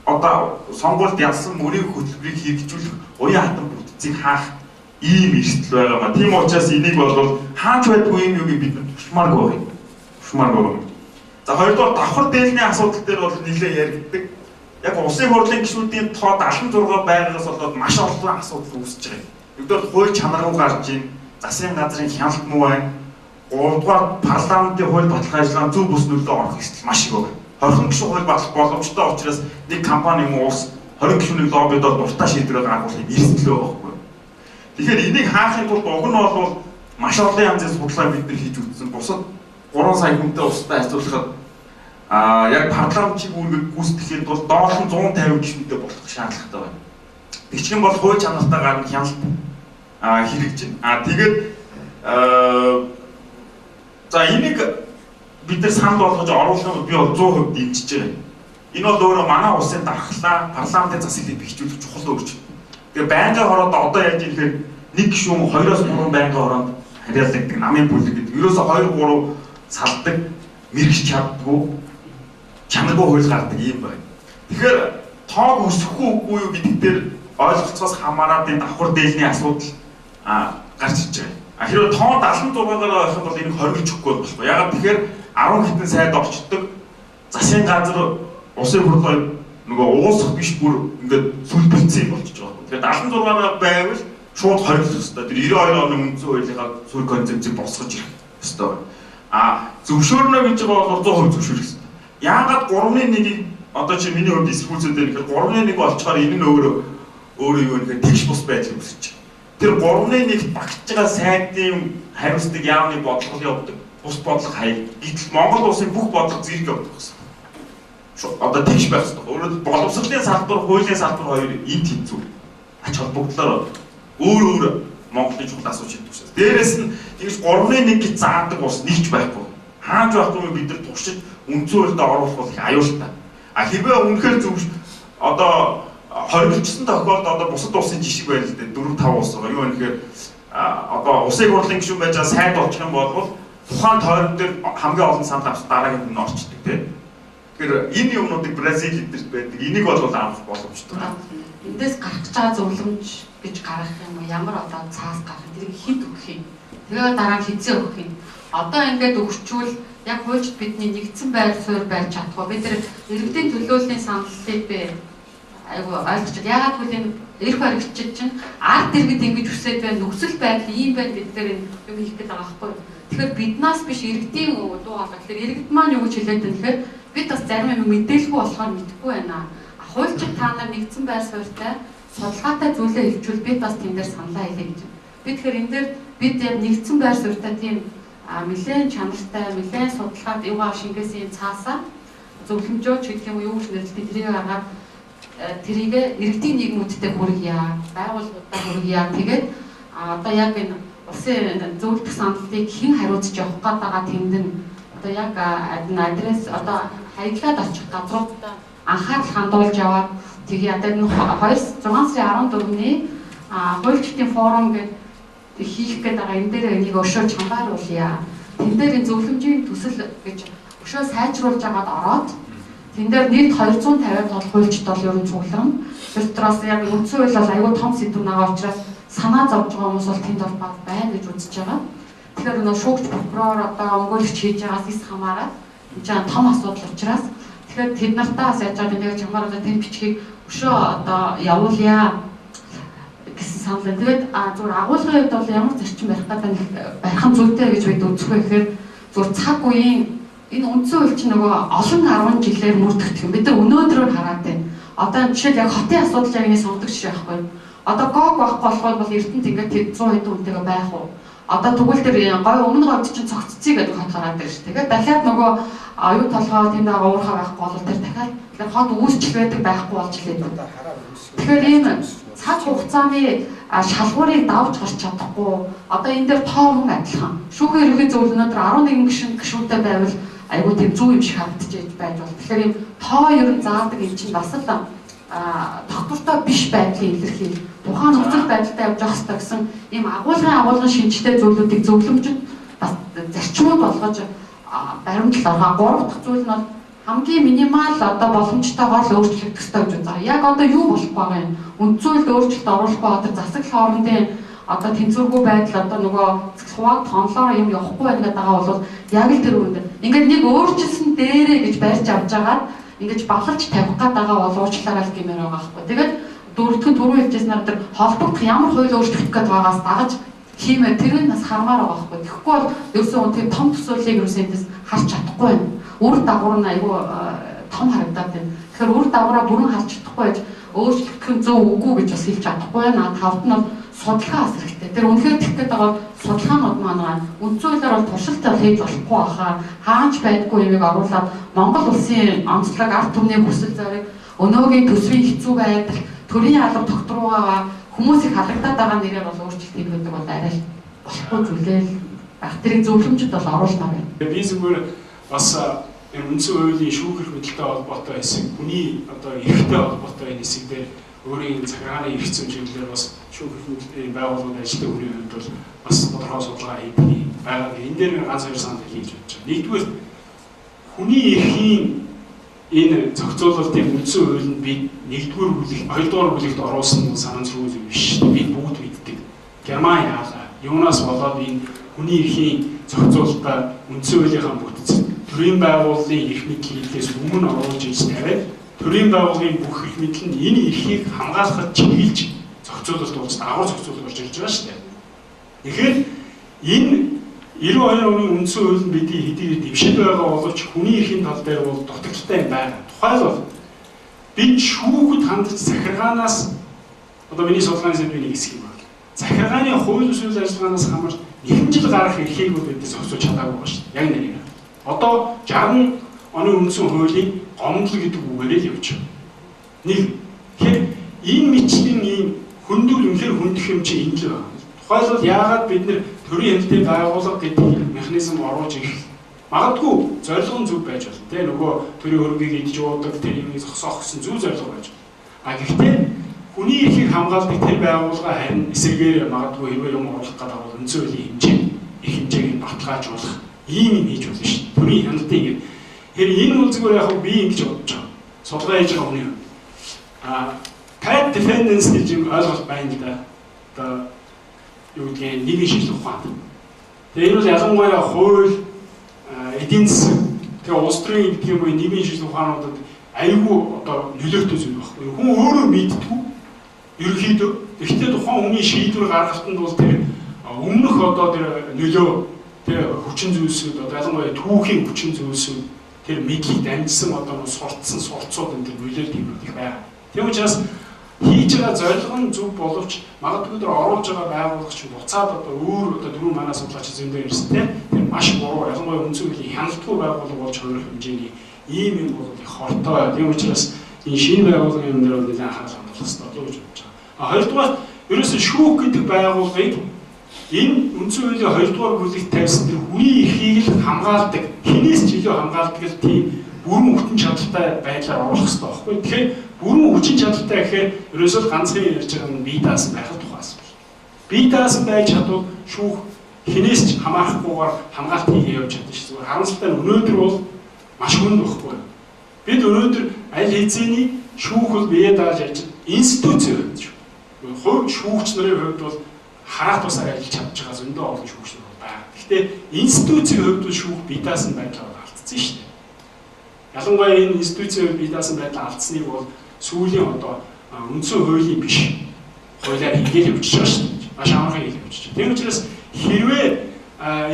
одоо сонгуульд ялсан мөрийн хөтөлбөрийг хэрэгжүүлэх уян хатан бүтцийг хаах ийм эрсдэл байгаа маа. Тийм учраас энийг бол хаач байдгүй юм юуг бид тушмааргүй байгаа юм. Тушмааргүй байгаа. За хоёрдугаар давхар дээлний асуудал дээр бол нэлээд яригддаг. Яг улсын хурлын гишүүдийн тоо 76 байгаагаас болоод маш олон асуудал үүсэж байгаа юм. Нэгдүгээр хууль чанаргүй гарч ийн, засгийн газрын хяналт муу байна. Гуравдугаар парламентын хууль баталгаа ажиллагаанд зөв бүс нөлөө орох эрсдэл маш их байна. 20 гишүүн хууль батлах боломжтой учраас нэг компани юм уу улс 20 гишүүний лоббид бол дуртай шийдвэрээ гаргуулах эрсдэл байгаа байхгүй. Тэгэхээр энийг хаахын тулд уг нь бол маш олон янзын судалгаа бид нар хийж үзсэн. Бусад 3 сая хүнтэй улстай харьцуулахад яг парламентын үүргийг гүйцэтгэхийн тулд доор нь 150 гишүүнтэй болох шаардлагатай байна. Тэгчих юм бол хууль чанартай гарна хяналт хэрэгжинэ. Тэгээд за энийг бид нар санал болгож оруулах нь би бол 100% дэмжиж байгаа. Энэ бол өөрөө манай улсын дархлаа парламентын засаглалыг бэхжүүлэх чухал өөрчлөлт. Тэгээ байнгын хороод одоо яаж юм гэхээр нэг гишүүн 2-3 байнгын хороонд харьяалагддаг намын бүлэг гэдэг. Ерөөсө 2 3 салдаг, мэрэгч чаддгүй, чанаргүй хууль гаргадаг юм байна. Тэгэхээр тоог өсөхгүй үгүй юу гэдэг дээр ойлголцоос хамаарат энэ давхар дээлний асуудал гарч ирж байгаа. А хэрвээ тоо 76-гаар байх юм бол энийг хоригдож өгөхгүй болохгүй. Ягаад тэгэхээр 10 хэдэн сайд орчдөг засгийн газар улсын хурлын нөгөө уусах биш бүр ингээд сүлбэлцсэн юм болчихж байгаа. Тэгэхээр 76-аар байвал шууд хоригдох ёстой. Тэр 92 оны үндсэн хуулийнхаа суурь концепцийг босгож ирэх ёстой. А зөвшөөрнө гэж байгаа бол 100% зөвшөөрөх ёстой. Яагаад 3-1-ийг одоо чи миний хувьд эсэргүүцээд байна гэхээр 3-1 болчоор энэ нь өөрөө өөрөө юу гэхээр тэгш бус байдал үүсэж байна. Тэр 3-1-т багтж байгаа сайдын хариуцдаг яамны бодлого явдаг. Бус бодлого хаяг. Гэтэл Монгол улсын бүх бодлого зэрэг явдаг гэсэн. Одоо тэгш байх ёстой. Өөрөөр боловсролын салбар, хуулийн салбар хоёр энд тэнцүү. Ач холбогдлоор өөр өөр Монголын чухал асууж шийдэх учраас. Дээрээс нь тэгж 3-1 гэж заадаг улс нэг ч байхгүй. Хааж байхгүй юм бид нар туршиж үндсэн хуульд оруулах бол их аюултай. А хэрвээ үнэхээр зөв одоо хоригдчихсан тохиолдолд одоо бусад улсын жишг байна л дээ. 4 5 улс байгаа. Юу вэ гэхээр одоо улсын хурлын гишүүн байж байгаа сайд болчих юм бол тухайн тойрон дээр хамгийн олон санал авсан дараагийн нь орчдөг тийм. Тэгэхээр энэ юмнуудыг Бразил эдэрт байдаг. Энийг бол авах боломжтой. Эндээс гарах гэж байгаа зөвлөмж гэж гаргах юм уу? Ямар одоо цаас гарах юм? Тэрийг хэд өгөх юм? Тэгээ дараа нь хизээ өгөх юм? Одоо ингээд өгчүүл яг хуульчд бидний нэгдсэн байр суурь байж чадахгүй. Бид нар иргэдийн төлөөллийн саналыг би айгу ойлгож байна. Яагаад гэвэл энэ эрх баригчид чинь ард иргэд ингэж хүсээд байна, нөхцөл байдал ийм байна бид нар энэ юм хийх гээд байгаа байхгүй юу? Тэгэхээр биднаас биш иргэдийн дуу хоолой. Тэгэхээр иргэд маань юу гэж хэлээд байна гэхээр бид бас зарим юм мэдээлэхгүй болохоор мэдэхгүй байна. Хуульчид та нар нэгдсэн байр суурьтай судалгаатай зүйлээ хэлчихвэл бид бас тэн дээр саналаа хэлье гэж. Би тэгэхээр энэ дээр бид яг нэгдсэн байр суурьтай тийм нэлээд чанартай, нэлээд судалгаад юугаа шингээсэн юм цаасаа зөвлөмжөө ч гэх юм уу юу гэж нэрлэдэг тэрийг гаргаад тэрийг иргэдийн нийгмүүдтэй хүргье, байгууллагуудаа хүргье. Тэгээд одоо яг энэ улсын зөвлөх саналыг хэн хариуцж явах гээд байгаа тэнд нь одоо яг адрес одоо хаяглаад очих газруудаа анхаарал хандуулж яваад тэгээ одоо энэ 2 6 сарын 14-ний хуульчдын форум гэдэг хийх гээд байгаа энэ дээр энийг өшөө чамбааруулъя. Тэн дээр энэ зөвлөмжийн төсөл гэж өшөө сайжруулж агаад ороод тэн дээр нийт 250 тол хуульчд бол ер нь цугларна. Тэр дотроос яг үндсэн хууль бол аюул том сэдв байгаа учраас санаа зовж байгаа хүмүүс бол тэнд бол байна гэж үзэж байгаа. Тэгэхээр нөө шүүгч прокурор одоо өмгөөлөгч хийж байгаас ис хамаарат энэ чинь том асуудал учраас тэгэхээр тэд нартаа бас яаж байгаа нэг чамбааруулаад тэр бичгийг өшөө одоо явуулъя гэсэн санал байна. Тэгээд зүгээр агуулгын хувьд бол ямар зарчим барих гэдэг нэг барих нь зүйтэй гэж бид үзэх вэ гэхээр зүгээр цаг үеийн энэ үндсэн хууль чинь нөгөө олон 10 жилээр мөрдөгдөх юм. Бид нар өнөөдрөөр хараад байна. Одоо жишээл яг хотын асуудал яг энийг сонгодог жишээ байхгүй. Одоо гог байхгүй болохоор бол Эрдэнэт ингээд 100 хэдэн хүнтэйгээ байх уу? Одоо тэгвэл тэр гой өмнө говьд чинь цогццыг гэдэг хот гараад ирж шүү. Тэгээд дахиад нөгөө оюун толгой тэнд байгаа уурхай байхгүй бол тэр дахиад тэр хот үүсчил байдаг байхгүй болж лээ. Тэгэхээр ийм цаг хугацааны шалгуурыг давж гарч чадахгүй одоо энэ дээр тоо мөн адилхан. Шүүхийн ерөнхий зөвлөл өнөөдөр 11 гишүүнтэй байвал айгүй тийм зөв юм шиг харагдчихэж байж бол. Тэгэхээр ийм тоо ер нь заадаг юм чинь бас л тогтвортой биш байдлыг илэрхийл. Тухайн нөхцөл байдалтай явж явах хэрэгтэй гэсэн ийм агуулгын шинжтэй зүйлүүдийг зөвлөмжөд бас зарчмууд болгож баримтлал орхоо. Гурав дахь зүйл нь бол хамгийн минимал одоо боломжтойгоор л өөрчлөгдөх ёстой гэж үздэг. Яг одоо юу болох байгаа юм? Үндсэн хуульд өөрчлөлт оруулахгүй байгаа тэр засаг хоорондын одоо тэнцвэргүй байдал одоо нөгөө хуваад тонлоор юм явахгүй байна гэдэг байгаа бол яг л тэр үнд ингээд нэг өөрчилсөн дээрээ гэж барьж авч агаад ингэж балалж тавих гээд байгаа бол уучлаарай л гэмээр байгаа байхгүй. Тэгээд дөрөвдүгээр түрүү хэлжсэн тэр холбогдох ямар хууль өөрчлөгдөх гээд байгаас дагаж хиймээ тэр нь бас хармаар байгаа байхгүй. Тэгэхгүй бол ерөөсөө тийм том төсөөллийг ерөөсөө эндээс харж чадахгүй байна. Үр дагавар нь айгүй том харагдаад байна. Тэгэхээр үр дагавраа бүрэн харж чадахгүй байж өөрчлөгдөх нь зөв үгүй гэж бас хэлж чадахгүй байна. Тавд нь бол судалгаа бас хэрэгтэй. Тэр үнэхээр тэгэх гээд байгаа судалгаанууд маань үндсэн хуулиар бол туршилтаа хийж болохгүй баха. Хаанч байдгүй юмыг оруулаад Монгол улсын онцлог ард түмний хүсэл зориг, өнөөгийн төсвийн хэцүү байдал, төрийн алба тогтворгоо хүмүүсийг халагдаад байгаа нэрээр бол өөрчлөлт хийх гэдэг бол арай л болохгүй зүйлээ л байх. Тэрийг зөвлөмжөд бол оруулмаар байна. Би зүгээр бас энэ үндсэн хуулийн шүүх эрх мэдэлтэй холбоотой хэсэг, хүний одоо эрхтэй холбоотой энэ хэсэг дээр өөрийн захиргааны эрх зүйн чиглэлээр бас шүүх эрх мэдлийн байгууллагад ажилладаг хүний хувьд бол бас тодорхой судалгаа хийдэг байгаа. Энэ дээр ганц хоёр санал хийж бодож байгаа. Нэгдүгээр хүний эрхийн энэ зохицуулалтын үндсэн хуулинд бид нэгдүгээр бүлэгт, хоёрдугаар бүлэгт оруулсан нь санамсаргүй зүйл биш. Бид бүгд мэддэг. Герман яалаа. Юунаас болоод энэ хүний эрхийн зохицуулалтаа үндсэн хуулийнхаа бүтц төрийн байгууллагын эрх мэдэл хийлээс өмнө оруулж иж тавиад төрийн байгууллагын бүх эрх мэдэл нь энэ эрхийг хамгаалахад чиглэж зохицуулалт болж дагавар зохицуулалт болж ирж байгаа шүү дээ. Тэгэхээр энэ 92 оны үндсэн хууль нь бидний хэдийгээр дэвшил байгаа боловч хүний эрхийн тал дээр бол дутагдaltaй юм байна. Тухайлбал бид шүүхэд хандаж захиргаанаас одоо миний судалгааны сэдвийн нэг хэсэг юм байна. Захиргааны хууль үйл ажиллагаанаас хамаарч нэгэн жил гарах эрхийг бол бид зохицуулж чадаагүй байгаа шүү дээ. Яг нэрийг. Одоо 60 оны үндсэн хуулийн гомдол гэдэг үгээрээ л явж байгаа. Нэг тэгэхээр энэ мэтлэн ийм хөндөл үнэхээр хөндөх юм чи энэ л байна. Тухайлбал яагаад бид нэр төрийн хяналтын байгууллага гэдэг механизм оруулж ирэх магадгүй зорилго нь зөв байж болно. Тэ нөгөө төрийн хөрөнгийг идэж уудаг тэр юмыг зогсоох гэсэн зөв зорилго байж болно. А гэхдээ хүний эрхийг хамгаалдаг тэр байгууллага харин эсрэгээр магадгүй хэрвээ юм оруулах гэдэг бол үндсэн хуулийн хэмжээ их хэмжээг нь баталгаажуулах ийм юм хийж болно шүү дээ. Төрийн хяналтын гэдэг. Тэгэхээр энэ бол зүгээр яг би ингэж бодож байгаа. Судалгаа хийж байгаа хүний. А path dependence гэж юм ойлголт байна л да. Одоо юу гэдгийг нийгмийн шинжилгээ ухаанд. Тэгээ энэ бол ялангуяа хууль, эдийн засаг, тэгээ улс төрийн гэдэг юм уу нийгмийн шинжилгээ ухаануудад аюулгүй одоо нөлөөтэй зүйл байхгүй. Хүн өөрөө мэддэггүй ерөнхийдөө. Гэхдээ тухайн хүний шийдвэр гаргалтанд бол тэр өмнөх одоо тэр нөлөө тэр хүчин зүйлсүүд одоо ялангуяа түүхийн хүчин зүйлсүүд тэр мэдлийг дамжсан одоо суртсан сурцууд энэ тэр нөлөөлт юм их байна. Тийм учраас хийж байгаа зорилго нь зөв боловч магадгүй тэр оруулж байгаа байгууллага чинь буцаад одоо өөр одоо дөрөв манай судлаач зөндөө ирсэн тийм тэр маш буруу ялангуяа үндсэн хуулийн хяналтгүй байгууллага болж хувирах хэмжээний ийм юм бол их хортой. Тийм учраас энэ шинэ байгууллагын юм дээр бол нэлээд анхаарал хандуулах хэрэгтэй болов гэж бодож байгаа. А хоёрдугаар ерөөсөө шүүх гэдэг байгууллагыг энэ үндсэн хуулийн хоёрдугаар бүлэгт тавьсан тэр хүний эрхийг л хамгаалдаг, хинээс ч илүү хамгаалдаг л тийм бүрэн хүчин чадалтай байдлаар оруулах хэрэгтэй байхгүй. Тэгэхээр бүрэн хүчин чадалтай гэхээр ерөөсөө л ганцхан ярьж байгаа нь бие даасан байх л тухай асуудал. Бие даасан байж чадвал шүүх хинээс ч хамаарахгүйгээр хамгаалт хийгээ явж чадна шүү. Зүгээр харамсалтай нь өнөөдөр бол маш хүнд байхгүй. Бид өнөөдөр аль хэзээний шүүх бол бие дааж ажил институцийн хувьд шүү. Хувь шүүгч нарын хувьд бол хараат тусаар ажиллаж чадж байгаа зөндөө олон шүүгч нар бол байгаа. Гэхдээ институцийн хувьд бол шүүх бие даасан байдлаар бол алдсан шүү дээ. Ялангуяа энэ институцийн хувьд бие даасан байдлаа алдсныг бол сүүлийн одоо үндсэн хуулийн биш хуулиар хийгээл явчихж байгаа шүү дээ. Маш амархан хийгээл явчихж байгаа. Тийм учраас хэрвээ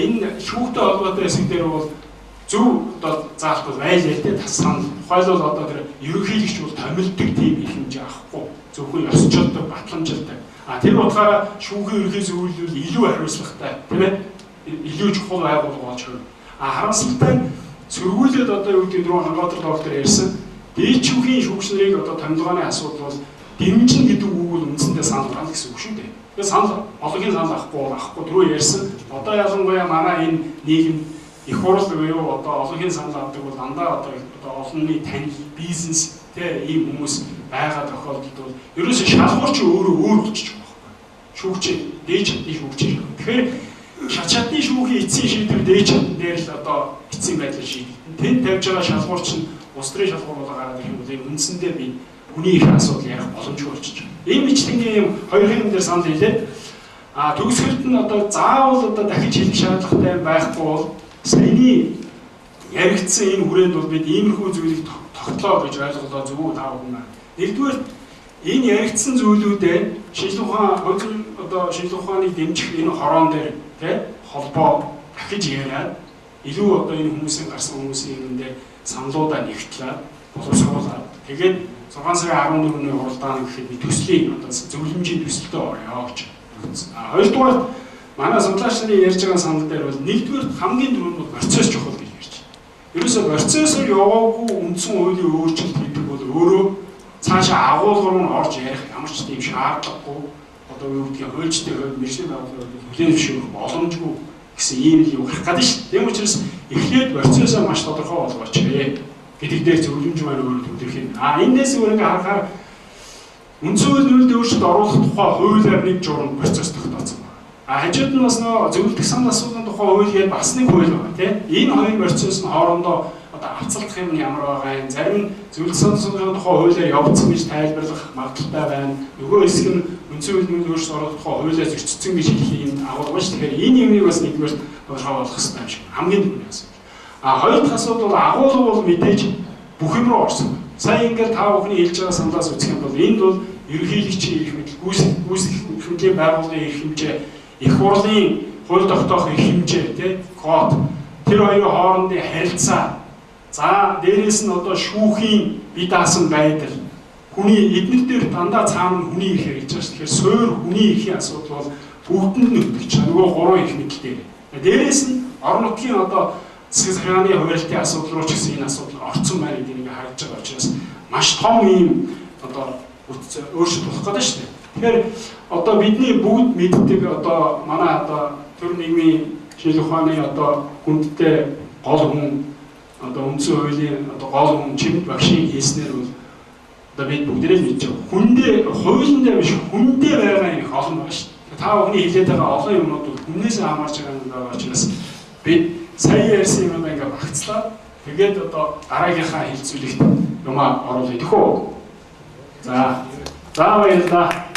энэ шүүхтэй холбоотой хэсэг дээр бол зөв одоо заалт бол байлаа л дээ тас санал. Тухайлбал одоо тэр ерөнхийлөгч бол томилдог тийм их хэмжээ авахгүй. Зөвхөн ёсчилдог, батламжилдаг. А тэр утгаараа шүүхийн ерөнхий зөвлөл илүү хариуцлагатай, тийм ээ? Илүү чухал байгууллага болж хувь. А харамсалтай нь сөргүүлээд одоо юу гэдэг дөрөв Ханбаатар доктор ярьсан дээд шүүхийн шүүгч нарыг одоо томилгооны асуудал бол дэмжин гэдэг үг бол үндсэндээ санал гарна гэсэн үг шүү дээ. Тэгэхээр санал олонхын санал авахгүй бол авахгүй түрүү ярьсан. Одоо ялангуяа манай энэ нийгэм их хурл буюу одоо олонхын санал авдаг бол дандаа одоо олонний танил бизнес тэ ийм хүмүүс байгаа тохиолдолд бол ерөөсөө шалгуур чи өөрөө өөр болчих жоох байхгүй. Шүүгч дээд чадны шүүгч. Тэгэхээр шат чадны шүүхийн эцсийн шийдвэр дээд чадан дээр л одоо эцсийн байдлаар шийдэгдэн. Тэнд тавьж байгаа шалгуур чинь улс төрийн шалгуур болоо гараад ирэх юм бол энэ үндсэндээ би хүний их асуудал ярих боломжгүй болчих. Энэ мэтлэнгийн юм хоёрын юм дээр санал хэлээд а төгсгөлд нь одоо заавал одоо дахиж хэлэх шаардлагатай байхгүй бол саяны яригдсан энэ хүрээнд бол бид иймэрхүү зүйлийг тогтлоо гэж ойлголоо зөв үү та бүхэн маань. Нэгдүгээр энэ яригдсан зүйлүүдээ шинжлэх ухаан хуулийн одоо шинжлэх ухааныг дэмжих энэ хороон дээр тэ холбоо дахиж яриад илүү одоо энэ хүмүүсийн гарсан хүмүүсийн юм дээр саналуудаа нэгтлээд боловсруулад тэгээд 6 сарын 14-ний уралдаан гэхэд би төслийн одоо зөвлөмжийн төсөлтөд орё гэж. А хоёрдугаар манай судлаач нарын ярьж байгаа санал дээр бол нэгдүгээр хамгийн түрүүнд бол процесс чухал гэж ярьж байна. Ерөөсөө процессор яваагүй үндсэн хуулийн өөрчлөлт гэдэг бол өөрөө цаашаа агуулга руу нь орж ярих ямар ч тийм шаардлагагүй одоо юу гэдгийг хуульчдын хувьд мэргэжлийн байгууллагын хувьд хүлээн зөвшөөрөх боломжгүй гэсэн ийм л юм гарах гэдэг шүү. Тийм учраас эхлээд процессоо маш тодорхой болгооч гэдэг дээр зөвлөмж маань өөрөө төвлөрөх юм. А энэс өөр ингээ харахаар үндсэн хууль нөлөөт өөрчлөлт оруулах тухай хуулиар нэг журам процесс тогтооцсон байна. А хажууд нь бас нөө зөвлөдөх санал асуулгын тухай хууль гээд бас нэг хууль байгаа тийм. Энэ хоёр процесс нь хоорондоо одоо авцалдах юм ямар байгаа юм, зарим нь зөвлөлт санал асуулгын тухай хуулиар явагдсан гэж тайлбарлах магадлалтай байна. Нөгөө хэсэг нь үндсэн хууль нэмэлт өөрчлөлт оруулах тухай хуулиар зөрчигдсөн гэж хэлэх юм агуулга шүү. Тэгэхээр энэ юмыг бас нэгдүгээр тодорхой болгох хэрэгтэй юм шиг. Хамгийн түрүүний асуудал. А хоёр дахь асуудал бол агуулга бол мэдээж бүх юм руу орсон. Сая ингээд та бүхний хэлж байгаа саналаас үзэх юм бол энд бол ерөнхийлөгчийн эрх мэдэл, гүйцэтгэх эрх мэдлийн байгууллагын эрх хэмжээ, их хурлын хууль тогтоох эрх хэмжээ, тий, код тэр хоёрын хоорондын харилцаа. За дээрээс нь одоо шүүхийн бие даасан байдал. Хүний эднэр дээр дандаа цаана хүний эрх ярьж байгаа шүү. Тэгэхээр суур хүний эрхийн асуудал бол бүгдэнд нь өгдөг ч нөгөө гурван эрх мэдэл дээр. Дээрээс нь орон нутгийн одоо засаг захиргааны хуваарилтын асуудал руу ч гэсэн энэ асуудал орцсон байна гэдэг нэг харагдаж байгаа учраас маш том ийм одоо өөрчлөлт болох гэдэг шүү дээ. Тэгэхээр одоо бидний бүгд мэддэг одоо манай одоо төр нийгмийн шинжлэх ухааны одоо хүндтэй гол хүн одоо үндсэн хуулийн одоо гол хүн Чимэд багшийн хийснээр бол одоо бид бүгдээрээ л мэдж байгаа. Хүндээ хуулиндээ биш хүндээ байгаа юм их олон байгаа шүү дээ. Та бүхний хэлээд байгаа олон юмнууд бол хүнээс хамаарч байгаа юм байгаа учраас бид сая ярьсан юмнуудаа ингээ багцлаа. Тэгээд одоо дараагийнхаа хэлцүүлэгт юмаа оруулъя. Тэхүү. За. За баярлалаа.